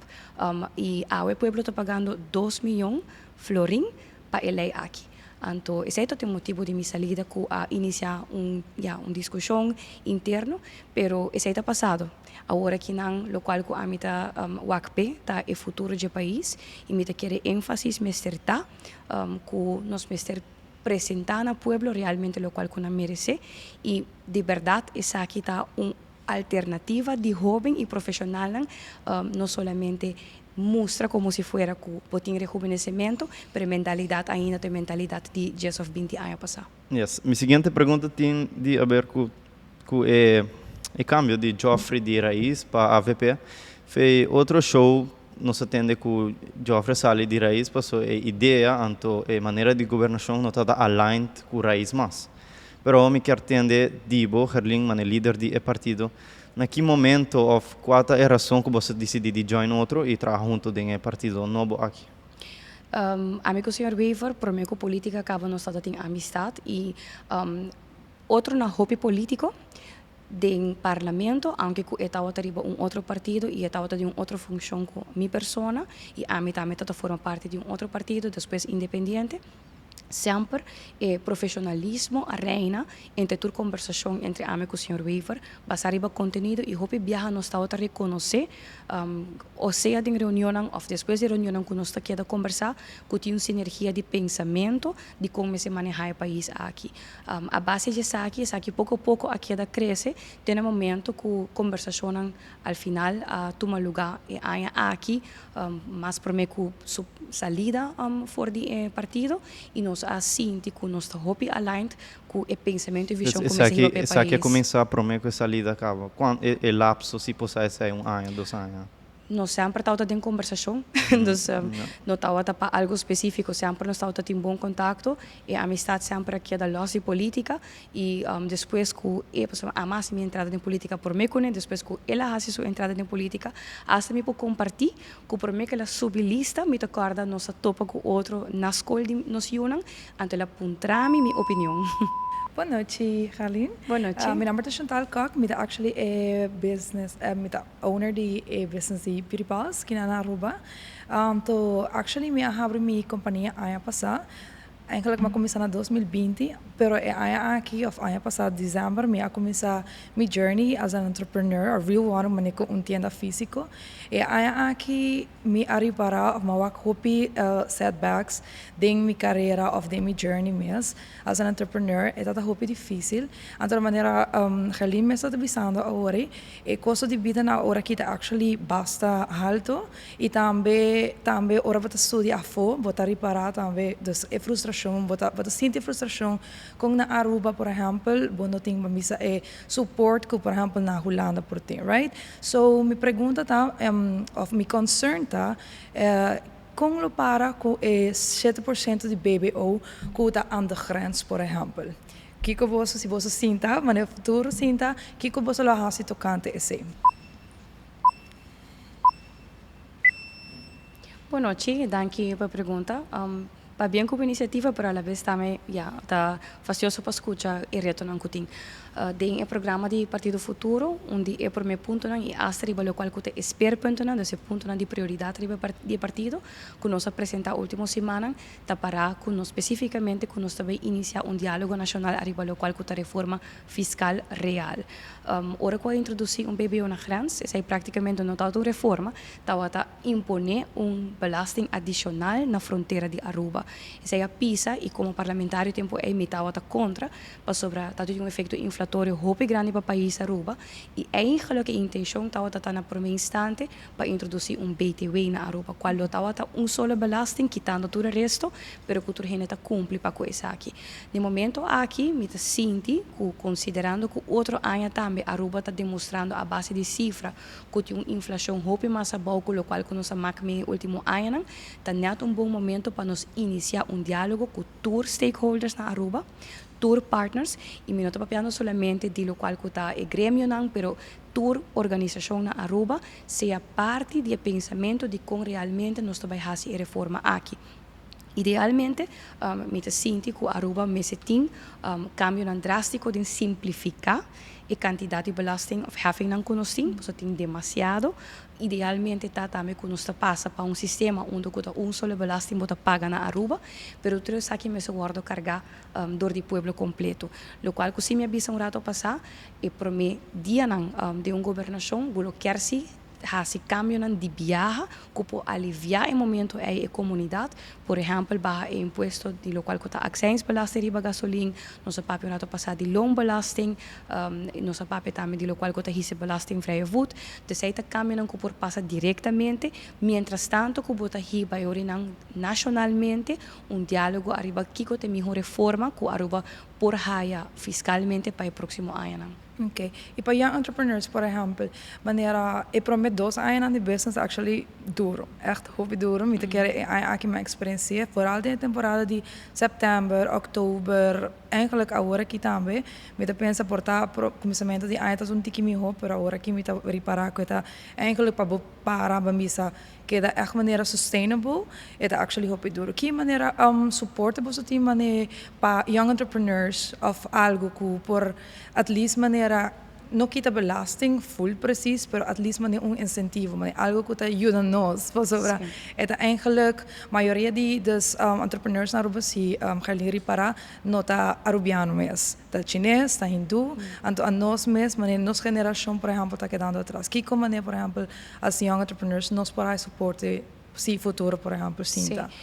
y awe pueblo ta pagando dos miyon florin pa e ley aki. Anto esey ta e motibo di mi salida cu a inicia un ya un discusion interno, pero esey ta pasado. Awor aki nan locual cu ami ta wak p'e ta e futuro dje pais y mi ta kere enfasis mester ta cu nos mester presenta na pueblo realmente locual cu nan merece y di berdad esaki ta un alternativa di hoben y profesionalnan no solamente mustra como si fuera cu bo tin rejuvenecemento, pero e mentalidad ainda ta e mentalidad di dies of binti aña pasa. Yes, mi siguiente pregunta tin di haber cu cu e e cambio di Geoffrey di Raiz pa avp. Fe otro show nos a tende cu Geoffrey a sali di Raiz paso e idea anto e manera di gobernacion no tabata aligned cu Raiz mas. Pero mi kier tende di bo, Gerlin, mane lider di e partido, na ki momento of cua ta e rason cu boso dicidi di join otro y traha hunto den e partido nobo aki? Ami cu señor Wever, prome cu politica caba nos tata tin amistad y otro na hopi politico den parlamento, aunke cu e tawata riba un otro partido y e tawata di un otro funcion cu mi persona y ami tambe tata forma parti di un otro partido, despues independiente. Semper e profesionalismo a reina entre tur conversacion entre ami cu señor Wever, basa riba contenido y hopi biaha nos tabata reconoce, o sea den reunionnan of despues di reunionnan cu nos ta keda conversa, cu tin un sinergia di pensamento di con mester maneha e pais aki. A base di esaki, esaki poco poco a keda crece te na momento cu conversacionnan al final a tuma luga e aña aki, mas prome cu su salida for di e partido y nos a sinti cu nos ta hopi aligned cu e pensamento y vision cu mester hiba pa e pais. Esaki a cuminsa prome cu e salida caba? Cuan e lapso si por sa esey un aña, dos aña? Nos semper tabata den conversacion, dus no tabata pa algo specifico, semper nos tabata tin bon contacto, e amistad semper a keda los di politica y despues cu e, pasobra ami a haci mi entrada den politica prome cune, despues cu el a haci su entrada den politica, hasta mi por comparti cu prome cu el a subi lista, mi ta corda nos a topa cu otro na scol di nos yunan, anto el a puntra mi mi opinion. Bon nochi, Gerlien. Bon nochi. Mi nomber ta Chantal Kok, mi ta actually e business, mi ta owner di e business di Beauty Palace kina na Aruba. Anto actually mi a habri mi compania aña pasa. Eigenlijk mi a cuminsa na 2020, pero e aña aki of aña pasa december mi a cuminsa mi journey as an entrepreneur, a real one, mane cu un tienda fisico. E aña aki mi a ripara of mi a wak hopi setbacks den mi carera of den mi journey mes. As an entrepreneur e ta ta hopi dificil. Anto de manera Gerlien mes ta bisando awor ei, e costo di bida na ora aki ta actually basta halto y tambe tambe ora bo ta studia afo bo ta ripara tambe dus e frustracion bo ta bo ta sinti e frustracion con na Aruba por ehempel bo no tin ban bisa e support cu por ehempel na Hulanda por tin right. So mi pregunta ta of mi concern ta Kon lo para ku e 7% di BBO ku ta aan de grens por ehèmpel? Kiko boso, si boso sinta, manera futuro sinta, kiko boso lo hasi tokante esei? Bon nochi, danki pa e pregunta. Pabien ku bo inisiativa, pero alabes tambe ya ta fastioso pa skucha e retonan ku tin. Den e programa di Partido Futuro, un di e promé puntonan i asta riba lokual ku ta e speerpuntonan, dus e puntonan di prioridat riba di e partido, ku nos a presentá último simannan, ta pará ku nos spesífikamente ku nos ta bai inisiá un diálogo nashonal ariba lokual ku ta reforma fiskal real. Ora ku a introdusí un BBO na grens, esei práktikamente no tabata un reforma, tabata imponé un belasting adishonal na frontera di Aruba. Esei a pisa i komo parlamentario tempu ei mi tabata kontra, pasobra ta tin un efekto inflatorio hopi grandi pa pais Aruba i eigenlik e intenshon tabata ta na promé instante pa introdusí un BTW na Aruba, kual lo tabata un solo belasting kitando tur e resto, pero ku tur hende ta kumpli pa ku esaki. Den momento aki mi ta sinti ku konsiderando ku otro aña tambe Aruba ta demostrando a base di sifra ku tin un inflashon hopi mas abou ku lokual ku nos a mak mee e último añanan, ta nèt un bon momento pa nos inisiá un diálogo ku tur stakeholders na Aruba, tur partners, i mi no ta papiando solamente di lokual ku ta e gremionan, pero tur organisashon na Aruba sea parti di e pensamentu di kon realmente nos ta bai hasi e reforma aki. Idealmente mi ta sinti ku Aruba mester tin kambionan drástiko den simplifiká e kantidat di belasting òf heffingnan ku nos tin, pasobra tin demasiado. Idealmente ta tambe ku nos ta pasa pa un sistema unda ku ta un solo belasting bo ta paga na Aruba, pero tur esaki mester wòrdu kargá dor di pueblo kompleto. Lokual ku si mi a bisa un rato pasá, e promé dianan den un gobernashon bo lo kier si hasi kambionan di biaha ku por aliviá e momento ei e komunidat. Por ehèmpel baha e impuesto di lokual ku ta aksijnsbelasting riba gasolin, nos a papia un rato pasá di loonbelasting, nos a papia tambe di lokual ku ta hisa belastingvrije voet. Dus ei ta kambionan ku por pasa direktamente, miéntras tanto ku bo ta hiba e orinan nashonalmente un diálogo ariba kiko ta e mihó reforma ku Aruba por haya fiskalmente pa e próksimo añanan. Ok. Y pa young entrepreneurs, por ehempel, manera e prome dos añanan di business actually duro. Echt hopi duro. Mi ta kere e aña aki mi a experiencia, vooral den e temporada di september, oktober, eigenlijk awor aki tambe. Mi ta pensa por ta cuminsamento di aña ta un tiki miho, pero awor aki mi ta ripara cu e ta eigenlijk pa bo para bo bisa keda echt manera sustainable, e ta actually hopi duro. Ki manera support boso tin mane pa young entrepreneurs of algo cu por at least manera No kita belasting full precies, pero at least manera un incentivo, manera algo cu ta yuda nos. Pasobra e ta eigenlijk mayoria di dus entrepreneurs na Aruba, si Gerlin ripara, no ta Arubiano mes. Ta Chines, ta Hindu, anto a nos mes, manera nos generacion, por ehempel, ta kedando atras. Kico manera, por ehempel, as young entrepreneurs nos por hay soporte si futuro, por ehempel, sinta? Si.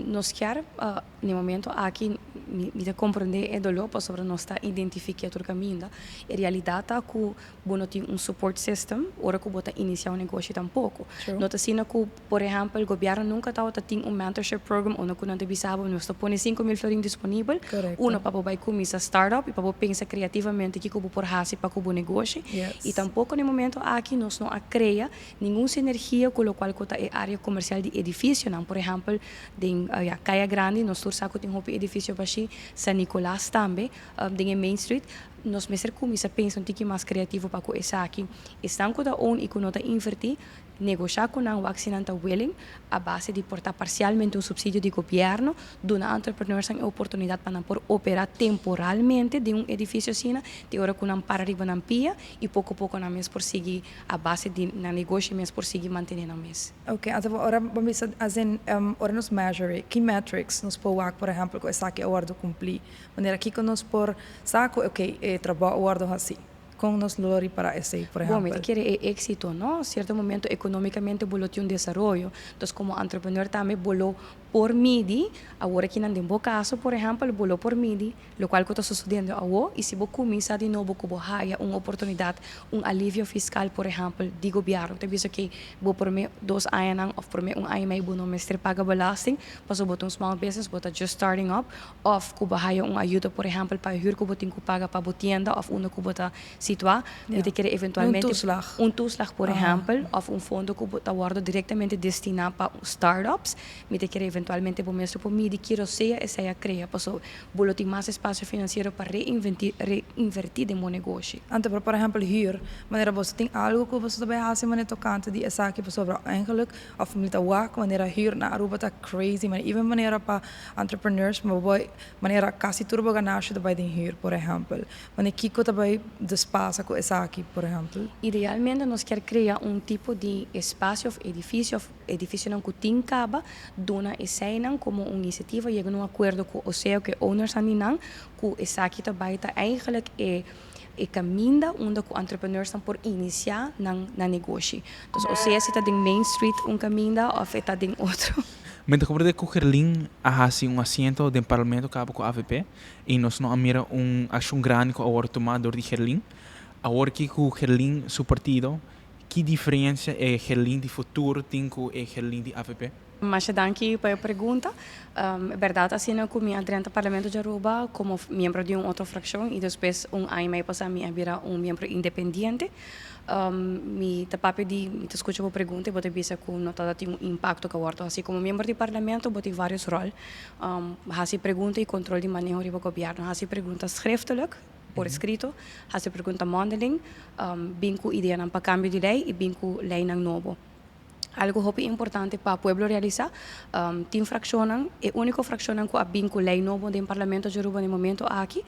Nos kier, na e momento aki, mi ta comprende e dolor pasobra nos ta identifica tur caminda. E realidad ta cu bo no tin un support system ora cu bo ta inicia un negoshi tampoco. No ta asina cu, por ehempel, gobierno nunca tabata tin un mentorship program unda cu nan ta bisa bo: nos ta pone 5000 florin disponibel, uno, pa bo bay cuminsa startup y pa bo pensa creativamente kico bo por haci pa cu bo negoshi. Y tampoco na e momento aki nos no a crea ningun sinergia cu locual cu ta e area comercial di edificionan. Por ehempel, den ja, Caya Grandi, nos tur sa cu tin hopi edificio bashi, San Nicolas tambe, den e Main Street. Nos mester cuminsa pensa un tiki mas creativo pa cu esaki. Esnan cu ta own y cu no ta inverti, negosha cu nan, wak si nan ta willing, a base di por ta parcialmente un subsidio di gobierno, duna entrepreneurs e oportunidad pa nan por opera temporalmente den un edificio asina, te ora cu nan para riba nan pia y poco poco nan mes por sigui a base di nan negoshi mes por sigui mantene nan mes. Ok, anto ora bo bisa as in ora nos measure, ki metrics nos por wak, por ehempel, cu esaki a wordo cumpli? Manera kico nos por sa cu ok, e trabou a wordo haci? Con nos lo ripara esey, por Bon, mi ehempel? ta kere e exito, no? Cierto momento economicamente bo lo tin un desaroyo. Entonces, como entrepreneur tambe bo lo por midi, awor aki nan den bo caso, por ehempel, bo lo por midi locual cu ta sucediendo awo y si bo cuminsa di nobo cu bo haya un oportunidad, un alivio fiscal, por ehempel, di gobierno, ta bisa cu bo prome 2 añanan of prome un aña y mei bo no mester paga belasting, paso bo ta un small business, bo ta just starting up, of cu bo haya un ayuda, por ehempel, pa huur cu bo tin cu paga pa bo tienda of unda cu bo ta situa. Mi ta kere eventualmente Un toeslag. Un toeslag, por ehempel, of un fondo cu ta wordo directamente destina pa startups. Mi ta kere eventualmente bo mes por midi kico sea esey a crea, paso bo lo tin mas espacio financiero pa reinverti den bo negoshi. Anto, por ehempel, huur, manera bo tin algo cu bo ta haci manera tocante di esaki, pasobra eigenlijk of mi ta wak manera huur na Aruba ta crazy, maar even manera pa entrepreneurs, maar bo manera casi tur bo ganashi ta bay den huur, por ehempel. Manera kico ta bay pasa cu esaki, por ehempel? Idealmente nos kier crea un tipo di espacio of edificionan cu tin caba, duna eseynan como un iniciativa, yega na un acuerdo cu, o sea, cu owners nan cu esaki ta bay ta eigenlijk e caminda unda cu entrepreneurs por inicia nan negoshi. Então, o sea, si ta den Main Street un caminda of ta den otro. Mi ta comprende cu Gerlin a hasi un asiento den parlamento caba cu AVP y nos no a mira un accion grandi cu awor tuma door di Gerlin. Awor cu cu Gerlin su partido, ki diferencia e Gerlin di futuro tin cu e Gerlin di AVP? Masha danki pa e pregunta. Berdad, asina cu mi a drenta Parlamento di Aruba como miembro di un otro fraccion y despues un aña y mei pasa mi a bira un miembro independiente. Mi ta papia di, mi ta scucha bo pregunta y bo ta bisa cu no ta tin un impacto cu awor. Asina, como miembro di Parlamento, bo tin varios rol. Haci pregunta y control di maneho di gobierno, haci pregunta schriftelijk, por escrito, haci pregunta mondeling, bin cu ideanan pa cambio di ley y bin cu leynan nobo. Algo hopi importante pa pueblo realisa, tin fraccionan, e unico fraccionan cu a bin cu ley nobo den Parlamento di Aruba na momento aki,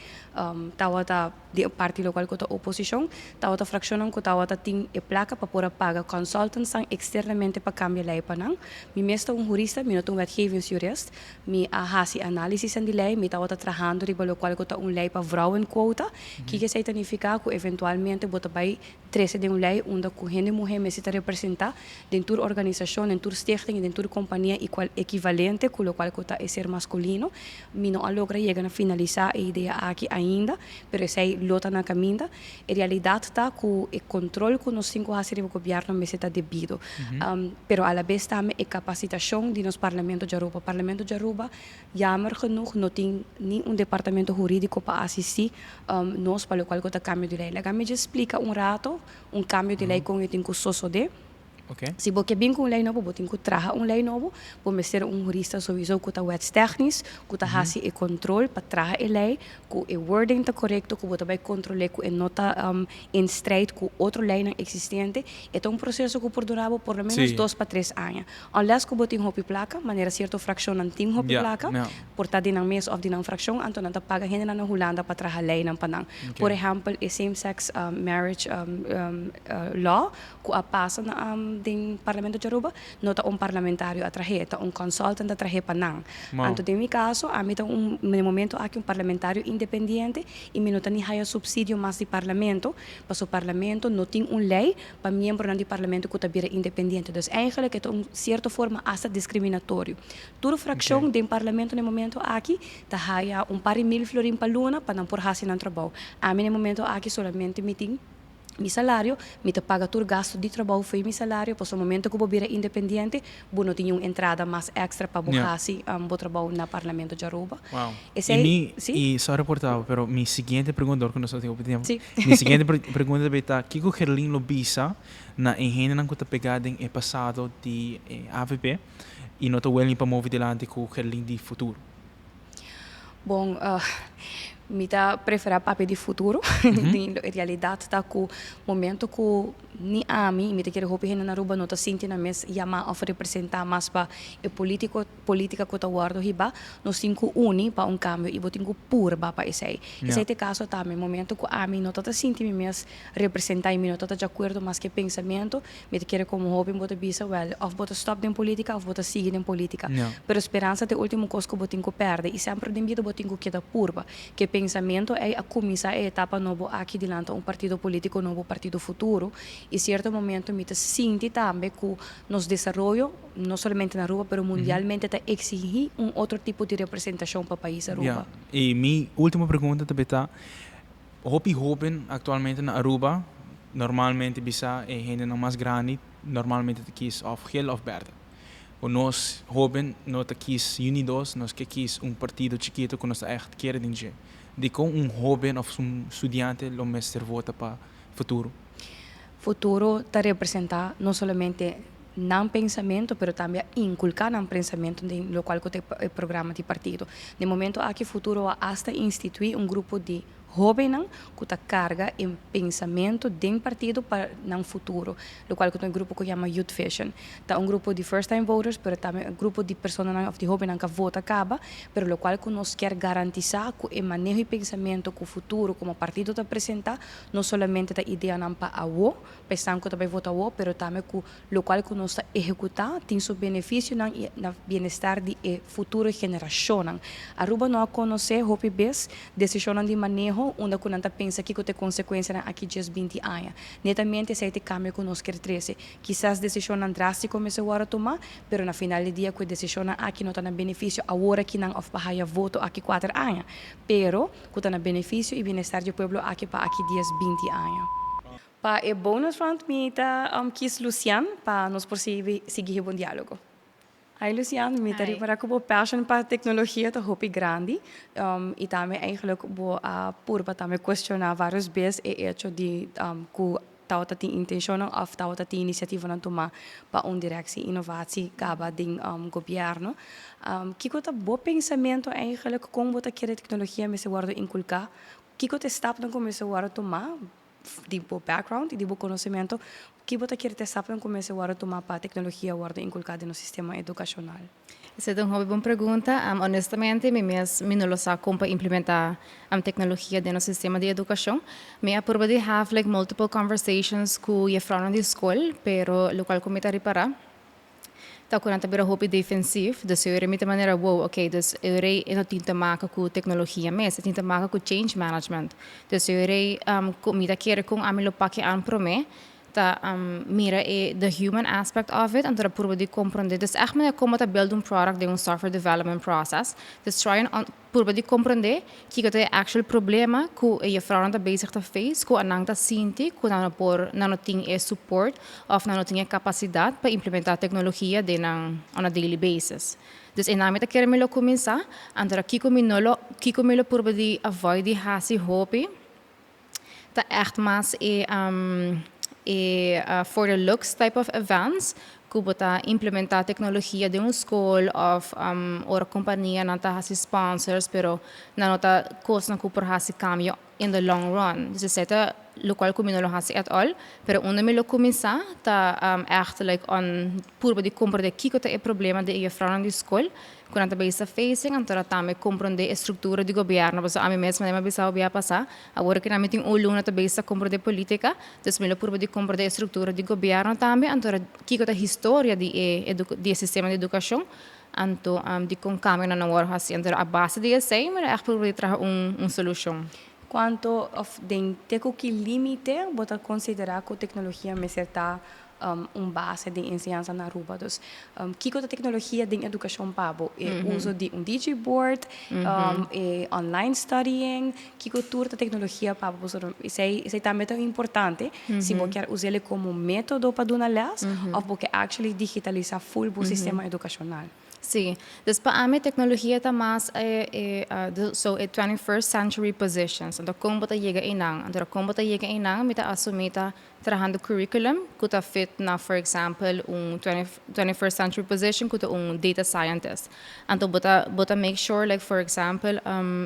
tawata di parti local cu ta oposicion, tawata fraccionan cu tawata tin e placa pa por paga consultants externamente pa cambia ley pa nan. Mi mes ta un jurista, mi no ta un wetgevingsjurist, mi a hasi analisis di ley, mi tawata trahando riba locual cu ta un ley pa vrouwenquota, cu esey ta significa cu eventualmente bo ta bay trece den un ley unda cu hende muhe mester ta representa den tur organisacion, den tur stichting, den tur compania igual equivalente cu locual cu ta ser masculino. Mi no a logra yega na finalisa e idea aki ainda, pero esey lo ta na caminda. E realidad ta cu e control cu nos tin cu haci riba gobierno mester ta debido. Pero a la vez tambe e capacitacion di nos Parlamento di Aruba. Parlamento di Aruba, jammer genoeg, no tin ni un departamento huridico pa asisti nos pa locual cu ta cambio di ley. Laga mi explica un rato un cambio di ley con e tin cu sosode. Si bo ke bin ku un lei nobo, bo tin ku traha un lei nobo. Bo mester un hurista sowieso ku ta wetstechnisch, ku ta hasi e kontrol pa traha e lei, ku e wording ta korekto, ku bo ta bai kontrol'é ku e no ta in strijd ku otro leinan eksistente. E ta un proseso ku por dura bo por lo ménos dos pa tres aña. Unless ku bo tin hopi plaka, manera sierto frakshonnan tin hopi plaka, por ta di nan mes òf di nan frakshon, anto nan ta paga hendenan na Hulanda pa traha leinan pa nan. Por ehèmpel e same sex marriage law ku a pasa na den Parlamento di Aruba, no ta un parlamentario a trah'é, ta un consultant a trah'é pa nan. Anto den mi kaso, ami ta un na e momento aki un parlamentario independiente i mi no ta ni haya supsidio mas di Parlamento, paso Parlamento no tin un lei pa miembronan di Parlamento ku ta bira independiente. Dus eigenlijk e ta un sierto forma asta discriminatorio. Tur frakshon den Parlamento na e momento aki ta haya un par di mil florin pa luna pa nan por hasi nan trabou. Ami na e momento aki solamente mi tin mi salario, mi ta paga tur gasto di trabou fo'i mi salario, pasobra momento ku bo bira independiente bo no tin niun entrada mas extra pa bo hasi bo trabou na Parlamento di Aruba. Wow. Esei, Y mi, si? y sorry por tabo, pero mi siguiente pregunta, ora ku nos no tin hopi tempo. Si. Mi siguiente pregunta ta ta, kiko Gerlin lo bisa na e hendenan ku ta pegá den e pasado di e avp y no ta willing pa move dilanti ku Gerlin di futuro? Bon, mi ta preferá papia di futuro. Di e realidat ta ku momento ku ni ami i mi ta kere hopi hende na Aruba no ta sinti nan mes yamá òf representá mas pa e polítiko, polítika ku ta wòrdu hibá, nos tin ku uni pa un kambio i bo tin ku purba pa esei. Esei ta e kaso tambe. Momento ku ami no ta ta sinti mi mes representá i mi no ta ta djakuerdo mas ku e pensamentu, Mi ta kere komo hoben bo ta bisa, wèl, òf bo ta stòp den polítika òf bo ta sigui den polítika. Pero speransa ta e último kos ku bo tin ku pèrdè i semper den bida bo tin ku keda purba. Ku e pensamentu ei a kuminsá e etapa nobo aki di lanta un partido polítiko nobo, Partido Futuro. I sierto momento mi ta sinti tambe ku nos desaroyo, no solamente na Aruba pero mundialmente ta eksigí un otro tipo di representashon pa pais Aruba. Ya. I mi último pregunta ta beta, Hopi hoben actualmente na Aruba normalmente bisa e hendenan mas grandi normalmente ta kies of geel of berde. Cu nos hoben no ta kies un ni dos, nos ke kies un partido chikito cu nos ta echt kere den dje. Dicon un hoben of un studiante lo mester vota pa Futuro? Futuro ta representa no solamente nan pensamento pero tambe a inculca nan pensamento den locual cu ta e programa di partido. Den momento aki Futuro a hasta institui un grupo di hobennan cu ta carga e pensamento den partido pa nan futuro, locual cu ta un grupo cu yama Youth Vision. Ta un grupo di first time voters pero tambe un grupo di personanan of di hobennan cu a vota caba, pero locual cu nos kier garantisa cu e maneho y pensamento cu Futuro como partido ta presenta no solamente ta ideanan pa awo, pa esnan cu ta bay vota awo, pero tambe cu locual cu nos ta ehecuta tin su beneficionan y na bienestar di e futuro generacionnan. Aruba no a conoce hopi bes decisionnan di maneho unda cu nan ta pensa kico ta e consecuencianan aki djes 20 aña. Netamente esey ta e cambio cu nos kier trece. Kisas decisionnan drastico mester worde tuma, pero na final di dia cu e decisionnan aki no ta na beneficio awor akinan of pa haya voto aki 4 aña, pero cu ta na beneficio y bienestar di e pueblo aki pa aki dies 20 aña. Pa e bonus round mi ta kies Lucian pa nos por sigui sigui bon dialogo. Hi Lucian, mi ta ripara cu bo passion pa tecnologia ta hopi grandi y tambe eigenlijk bo a purba tambe cuestiona varios bes e hecho di cu tawata tin intencionnan of tawata tin iniciativanan tuma pa un directie innovatie caba den gobierno. Kico ta bo pensamento eigenlijk con bo ta kere tecnologia mester wordo inculca? Kico ta e stapnan cu mester wordo tuma di bo background y di bo conocemento, ki bo ta kere ta e stapnan cu mester wordo tuma pa tecnologia wordo inculca den nos sistema educacional? Esei ta un hopi bon pregunta. Honestamente mi mes mi no lo sa con pa implementa tecnologia den nos sistema di educacion. Mi a purba di have like multiple conversations cu jefrounan di scol, pero locual cu mi ta ripara ta cu nan ta bira hopi defensief, dus e ora mi ta manera wow, ok, dus e ora e no tin te maka cu tecnologia mes, e tin te maka cu change management. Dus e ora cu mi ta kere con ami lo paki an prome ta mira e the human aspect of it, anto ta purba di comprende, dus echt manera como ta build un product den un software development process, dus try and Purba di komprendé kiko ta e actual problema ku e jefrounan ta bezig ta face, ku anan ta sinti ku nan no por, nan no tin e support òf nan no tin e kapasidat pa implementá teknologia den nan on a daily basis. Dus einan mi ta kere mi lo kuminsá, anto ta kiko mi no lo, kiko mi lo purba di avoid di hasi hopi ta ègt mas e. E for the looks type of events ku bo ta implementá teknologia den un skol òf ora kompanianan ta hasi sponsors pero nan no ta kosnan ku por hasi kambio in the long run. Dus esei ta lokual ku mi no lo hasi at all. Pero unda mi lo kuminsá ta ègt like on purba di komprendé kiko ta e problema di e jefrounan di skol ku nan ta bisa facing anto ta tambe komprondé e struktura di gobièrnu pasobra ami mes manera mi a bisa bo bia pasá awor ku nan mi tin un luna ta bisa komprondé polítika dus mi lo purba di komprondé e struktura di gobièrnu tambe anto kiko ta historia di e di e sistema di edukashon anto dikon kambionan nan wòrdu hasi anto a base di esei mi lo ègt purba di traha un un solushon. Kuantu òf den te ku ki límite bo ta konsiderá ku teknologia mester ta un base den enseñansa na Aruba. Dus kiko ta teknologia den edukashon pa bo? E uso di un digiboard, e online studying, kiko tur ta teknologia pa bo? Pasobra esei esei tambe ta importante si bo kier us'el komo metodo pa duna les òf bo ke actually digitalisa full bo sistema edukashonal. Sí. Dus pa ami tecnologia ta mas e e so e 21st century positions. Anto con bo ta yega einan? Anto con bo ta yega einan mi ta asumi ta trahando curriculum cu ta fit na for example un 21st century position cu ta un data scientist. Anto bo ta bo ta make sure like for example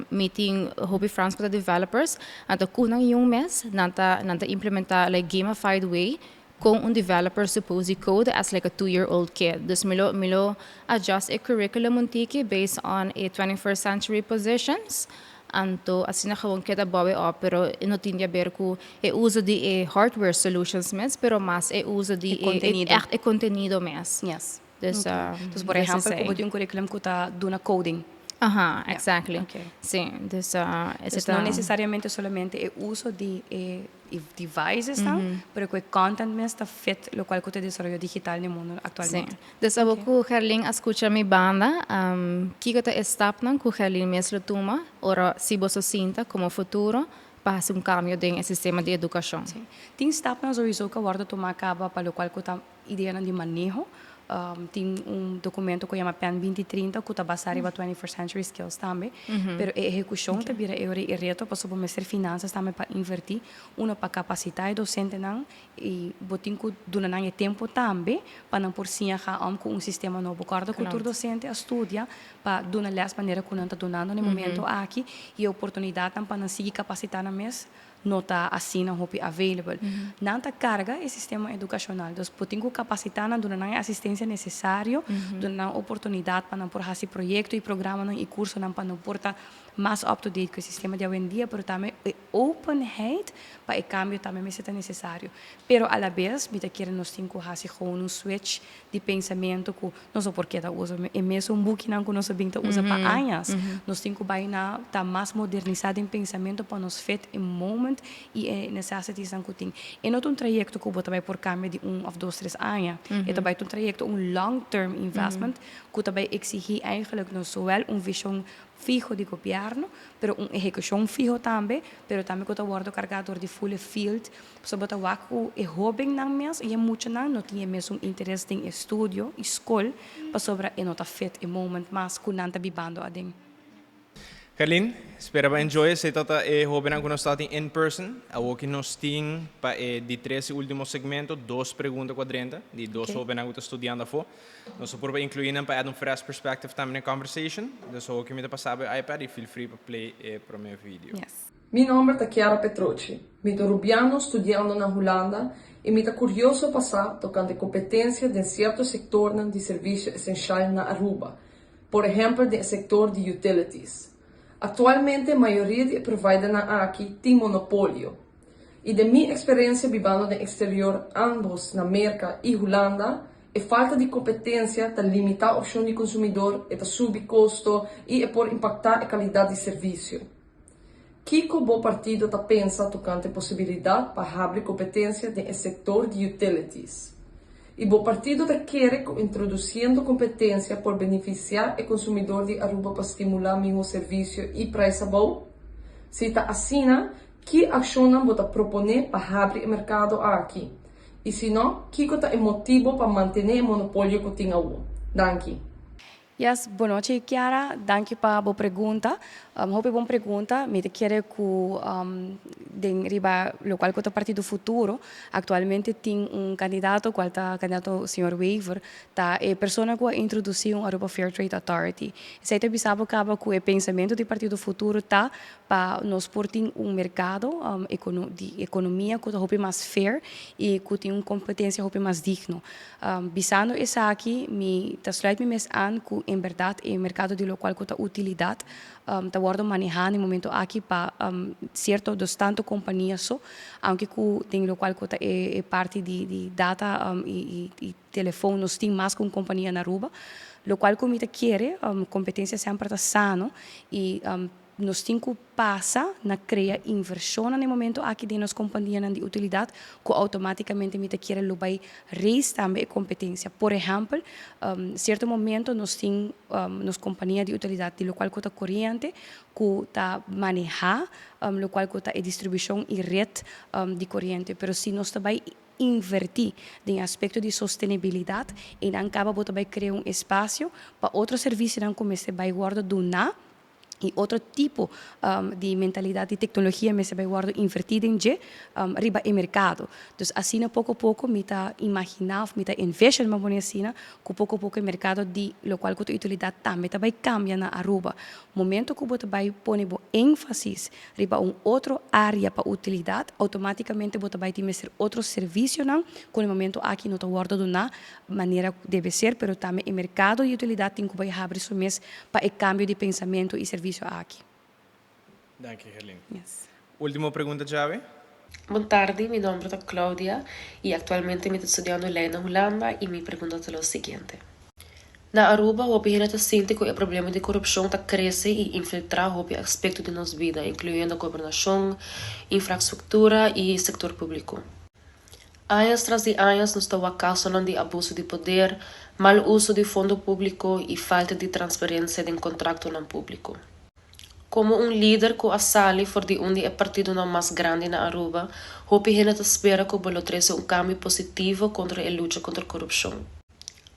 mi tin hopi friends cu ta developers anto cu nan yong mes nan ta nan ta implementa like gamified way Con un developer suppose di code as like a 2 year old kid. Dus mi lo mi lo adjust e curriculum un tiki based on e 21st century positions. Anto asina gewoon keda bouw e op pero e no tin di haber cu e uso di e hardware solutions mes pero mas e uso di E contenido. echt e contenido mes. Yes. Dus Dus por dus ehempel esey. cu bo tin un curriculum cu ta duna coding. Aha, Ja, exactly. okay. Si, dus esey Dus ta. no necesariamente solamente e uso di e e devicesnan, pero cu e content mes ta fit locual cu ta desaroyo digital den mundo actualmente. Si. Dus abo cu Gerlin a scucha mi banda, kico ta e stapnan cu Gerlin mes lo tuma ora si boso sinta como futuro pa haci un cambio den e sistema di educacion? Si. Tin stapnan sowieso cu a wordo tuma caba pa locual cu ta ideanan di maneho. Tin un documento cu yama Pen 2030 cu ta basa riba 21st Century Skills tambe. Pero e ehecucion ta bira e ora e reto pasobra bo mester finanzas tambe pa inverti. Uno pa capacita e docentenan y bo tin cu duna nan e tempo tambe pa nan por siña ga om cu un sistema nobo. Corda cu tur docente a studia pa duna les manera cu nan ta dunando na e momento aki y e oportunidadnan pa nan sigui capacita nan mes no ta asina hopi available. Nan ta carga e sistema educacional, dus bo tin cu capacita nan, duna nan e asistencia necesario, duna nan oportunidad pa nan por haci proyecto y programanan y cursonan pa nan por ta mas up to date cu e sistema di awendia, pero tambe e openheid pa e cambio tambe mester ta necesario. Pero alabes mi ta kere nos tin cu haci gewoon un switch di pensamentu ku nos no por keda usa e mesun bukinan ku nos a bin ta usa pa añas. Nos tin ku bai na ta mas modernisá den pensamentu pa nos fit e moment i e necessitiesnan ku tin. E no ta un trayekto ku bo ta bai por kambia di un òf dos tres aña. E ta bai ta un trayekto, un long term investment ku ta bai eksigí eigenlijk no zowel un vishon fiho di gobierno, pero un ehecucion fiho tambe, pero tambe cu ta wordo carga door di full e field, pasobra bo ta wak cu e hobennan mes y e muchanan no tin e mesun interes den estudio y scol, pasobra e no ta fit e moment mas cu nan ta bibando aden. Carlin, spera bo enjoy esey ta e hobennan cu nos ta tin in person. Awoki nos tin pa e di tres y ultimo segmento dos pregunta cu a drenta di dos hobennan cu ta studiando afo. Nos a purba inclui nan pa add un fresh perspective tambe na e conversation. Dus awoki mi ta pasa bo e iPad y feel free pa play e prome video. Mi nomber ta Chiara Petrochi. Mi ta un rubiano studiando na Hulanda y mi ta curioso pa sa tocante competencia den cierto sectornan di servicio esencial na Aruba, por ehempel den e sector di utilities. Actualmente mayoria di e providernan aki tin monopolio. Y den mi experiencia bibando den exterior ambos na Merca y Hulanda, E falta di kompetensia ta limitá opshon di konsumidor, e ta subi kosto i e por impaktá e kalidat di servisio. Kiko bo partido ta pensa tokante posibilidat pa habri kompetensia den e sektor di utilities? I bo partido ta kere ku introdusiendo kompetensia por benefisiá e konsumidor di Aruba pa stimulá mihó servisio i prijs abou? Si ta asina, ki akshonnan bo ta proponé pa habri e merkado aki? I si no, kiko ta e motibo pa mantené e monopolio ku tin awor? Danki. Yes, bon nochi, Kiara. Danki pa e pregunta. Hopi bon pregunta. Mi ta kere ku den riba lokual ku ta Partido Futuro, aktualmente tin un kandidato, kual ta kandidato señor Wever, ta e persona ku a introdusí un Aruba Fair Trade Authority. Esei ta bisa bo kaba ku e pensamentu di Partido Futuro ta pa nos por tin un merkado di ekonomia ku ta hopi mas fair i ku tin un kompetensia hopi mas digno. Bisando esaki, mi ta sluit mi mes aan ku en bèrdat e merkado di lokual ku ta utilidat ta wòrdu manehá na e momento aki pa sierto dos tantu kompania so, aunke ku den lokual ku ta e parti di data i telefon nos tin mas ku un kompania na Aruba. Lokual ku mi ta kere, kompetensia semper ta sano i nos tin ku pasa na krea invershonnan na e momento aki den nos kompanianan di utilidat ku outomátikamente mi ta kere lo bai raise tambe e kompetensia. Por ehèmpel, sierto momento nos tin nos kompania di utilidat di lokual ku ta koriente ku ta manehá lokual ku ta e distribushon i ret di koriente, pero si nos ta bai invertí den aspekto di sostenibilidat, einan kaba bo ta bai krea un espasio pa otro servisionan ku mester bai wòrdu duná i otro tipo di mentalidat di teknologia mester bai wòrdu invertí den dje riba e merkado. Dus asina poko poko mi ta imaginá òf mi ta envision, mi a pone asina, ku poko poko e merkado di lokual ku ta utilidat tambe ta bai kambia na Aruba. Momento ku bo ta bai pone bo énfasis riba un otro área pa utilidat, outomátikamente bo ta bai tin mester otro servisionan ku na e momento aki no ta wòrdu duná manera ku debe ser, pero tambe e merkado di utilidat tin ku bai habri su mes pa e kambio di pensamentu i servisio aki. Danki, Gerlin. Yes. Ultimo pregunta, Djawe. Bon tardi, mi nomber ta Claudia y actualmente mi ta studiando ley na Hulanda y mi pregunta ta lo siguiente. Na Aruba hopi hende ta sinti cu e problema di corupcion ta crece y infiltra hopi aspecto di nos bida, incluyendo gobernacion, infrastructura y sector publico. Añas tras di añas nos ta wak casonan di abuso di poder, mal uso di fondo publico y falta di transparencia den contractonan publico. Como un lider cu a sali for di un di e partidonan mas grandi na Aruba, hopi hende ta spera cu bo lo trece un cambio positivo contra e lucha contra corupcion.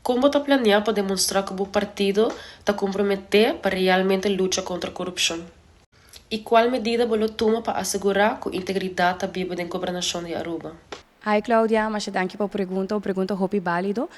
Con bo ta planea pa demonstra cu bo partido ta compromete pa realmente lucha contra corupcion? Y cual medida bo lo tuma pa asegura cu integridad ta biba den gobernacion di Aruba? Hi Claudia, masha danki pa pregunta, un pregunta hopi bálido.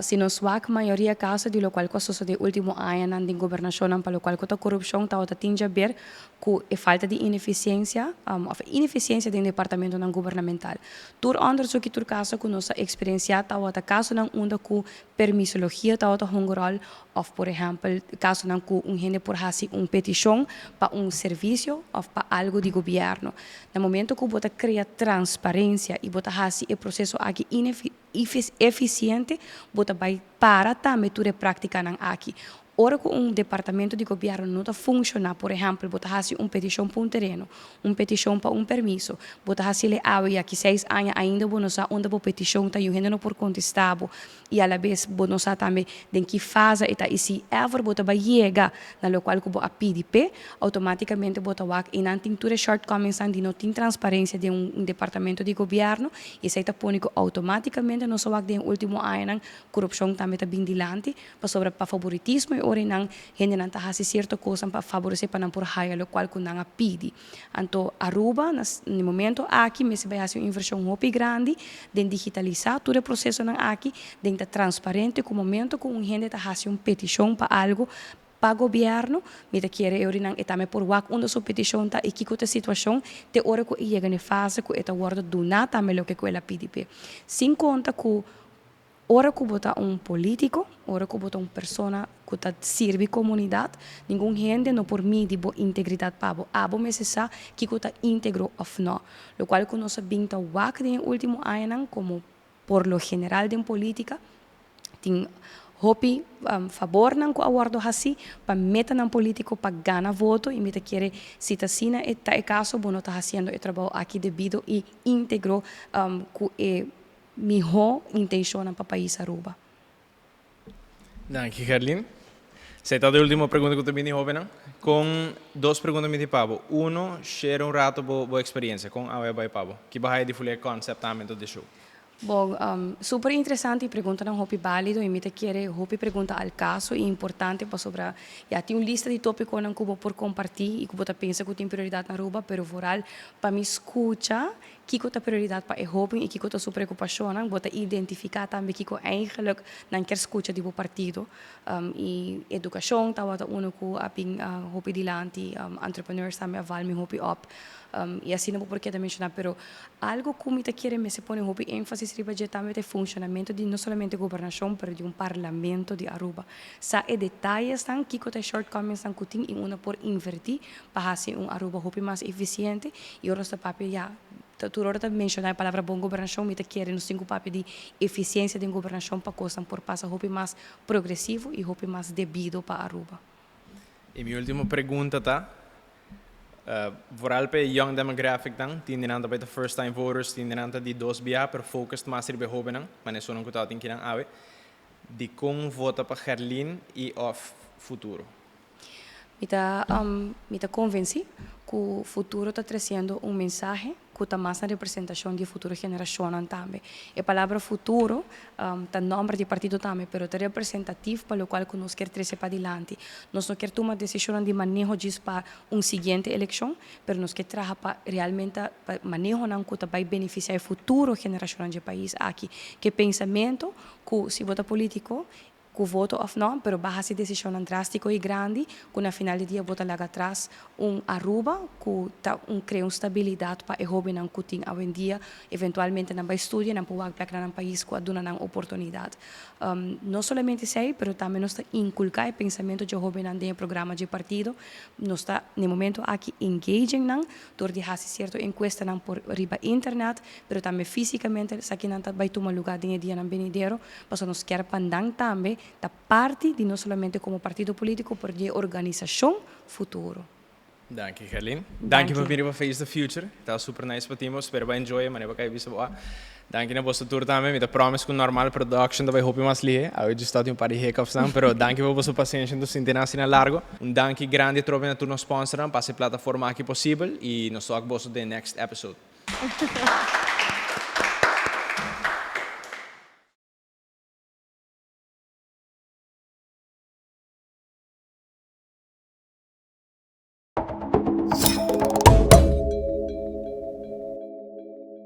Si nos wak mayoria kaso di lokual ku a sosodé último añanan den gobernashonnan pa lokual ku ta korupshon tabata tin djaber ku e falta di inefisiensia òf e inefisiensia den departamentonan gubernamental. Tur òndersuk i tur kaso ku nos a eksperensiá tabata kasonan unda ku permisologia tabata hunga ròl òf por ehèmpel kasonan ku un hende por hasi un petishon pa un servisio òf pa algu di gobièrnu. Na momento ku bo ta krea transparensia i bo ta hasi e proseso aki efisiente, bo ta bai para tambe tur e práktikanan aki. Ora ku un departamento di gobièrnu no ta funshoná, por ehèmpel bo ta hasi un petishon pa un tereno, un petishon pa un permiso, bo ta hasiel e awe i aki seis aña ainda bo no sa unda bo petishon ta i un hende no por kontestá bo i alabes bo no sa tambe den ki fase e ta i si ever bo ta bai yega na lokual ku bo a pidi p'e, outomátikamente bo ta wak i nan tin tur e shortcomingsnan di no tin transparensia den un departamento di gobièrnu i esei ta pone ku outomátikamente nos a wak den e último añanan korupshon tambe ta bin dilanti pasobra pa faboritismo e ora ei nan hendenan ta hasi sierto kosnan pa faboresé pa nan por haya lokual ku nan a pidi. Anto Aruba na e momento aki mester bai hasi un invershon hopi grandi den digitalisá tur e prosesonan aki, den ta transparente ku momento ku un hende ta hasi un petishon pa algu pa gobièrnu, mi ta kere e orinan e tambe por wak unda su petishon ta i kiko ta e situashon te ora ku e yega na e fase ku e ta wòrdu duná tambe loke ku el a pidi p'e. Sin konta ku Ora ku bo ta un polítiko, ora ku bo ta un persona ku ta sirbi komunidat, ningun hende no por midi bo integridat pa bo. Abo mester sa kiko ta íntegro òf nò. Lokual ku nos a bin ta wak den e último añanan komo por lo general den polítika, tin hopi fabornan ku a wòrdu hasí pa metanan polítiko pa gana voto i mi ta kere si ta asina e ta e kaso bo no ta hasiendo e trabou aki debido i íntegro ku e mihó intenshonnan pa pais Aruba. Danki, Gerlin. Esei ta de ultimo pregunta ku ta bini, hóbennan. Kon dos pregunta mi tin pa bo. Uno, share un rato bo bo eksperiencia. Kon awe a bai pa bo? Ki bo haya di ful'e concept tambe di show? Bon, super interesante e preguntanan hopi valido y mi ta kere hopi pregunta al caso y importante pasobra ya tin un lista di topiconan cu bo por comparti y cu bo ta pensa cu tin prioridad na Aruba, pero vooral pa mi scucha kico ta prioridad pa e hoben y kico ta su preocupacionnan, bo ta identifica tambe kico eigenlijk nan kier scucha di bo partido. Y educacion tabata uno cu a bin hopi dilanti, entrepreneurs tambe a val mi hopi op. Y asina bo por keda menciona, pero algo cu mi ta kere mester pone hopi enfasis riba dje tambe ta e funcionamento di no solamente gobernacion, pero di un parlamento di Aruba. Sa e detayesnan, kico ta e shortcomingsnan cu tin y unda por inverti pa haci un Aruba hopi mas eficiente. Y ora nos ta papia ya, tur ora ta menciona e palabra bon gobernacion, mi ta kere nos tin cu papia di eficiencia den gobernacion pa cosnan por pasa hopi mas progresivo y hopi mas debido pa Aruba. Y mi ultimo pregunta ta, vooral pa young demographic dan, tin nan ta first time voters, tin nan di dos bia, pero focused mas riba hobennan, maar esunnan cu ta tin kinan awe, di con vota pa Gerlien y of Futuro? Mi ta convenci cu Futuro ta treciendo un mensahe cu ta mas na representacion di futuro generacion tambe. E palabra futuro ta nomber di partido tambe, pero ta representativo pa locual cu nos kier trece pa dilanti. Nos no kier tuma decision di maneho djis pa un siguiente eleccion, pero nos kier traha pa realmente pa manehonan cu ta bay beneficia e futuro generacion di pais aki. Cu pensamento cu si bo ta politico, cu voto of no, pero bay haci decision drastico y grandi, cu na final di dia bo ta laga atras un Aruba, cu ta un crea un stabilidad pa e hobennan cu tin awendia, eventualmente nan bay studia, nan por wak bek na nan pais cu a duna nan oportunidad. No solamente esey, pero tambe nos ta inculca e pensamento di hobennan den programa di partido. Nos ta, na momento aki, engaging nan, door di haci cierto encuestanan por riba internet, pero tambe fisicamente, esakinan ta bay tuma lugar den dianan venidero, paso nos kier pa nan tambe ta parti di no solamente como partido politico, pero di organisacion Futuro. Danki, Gerlien. Danki pa bin pa Face the Future. Ta super nice pa tin bo. Spero bo a enjoy, manera bo a bisa bo. Danki na boso tur tambe. Mi ta promise cu normal production ta bay hopi mas lihe. Awe just tin un par di hiccups nan, pero danki pa boso pasenshi y sinti asina largo. Un danki grandi trobe na tur nos sponsornan pa e plataforma aki posibel y nos ta boso den next episode.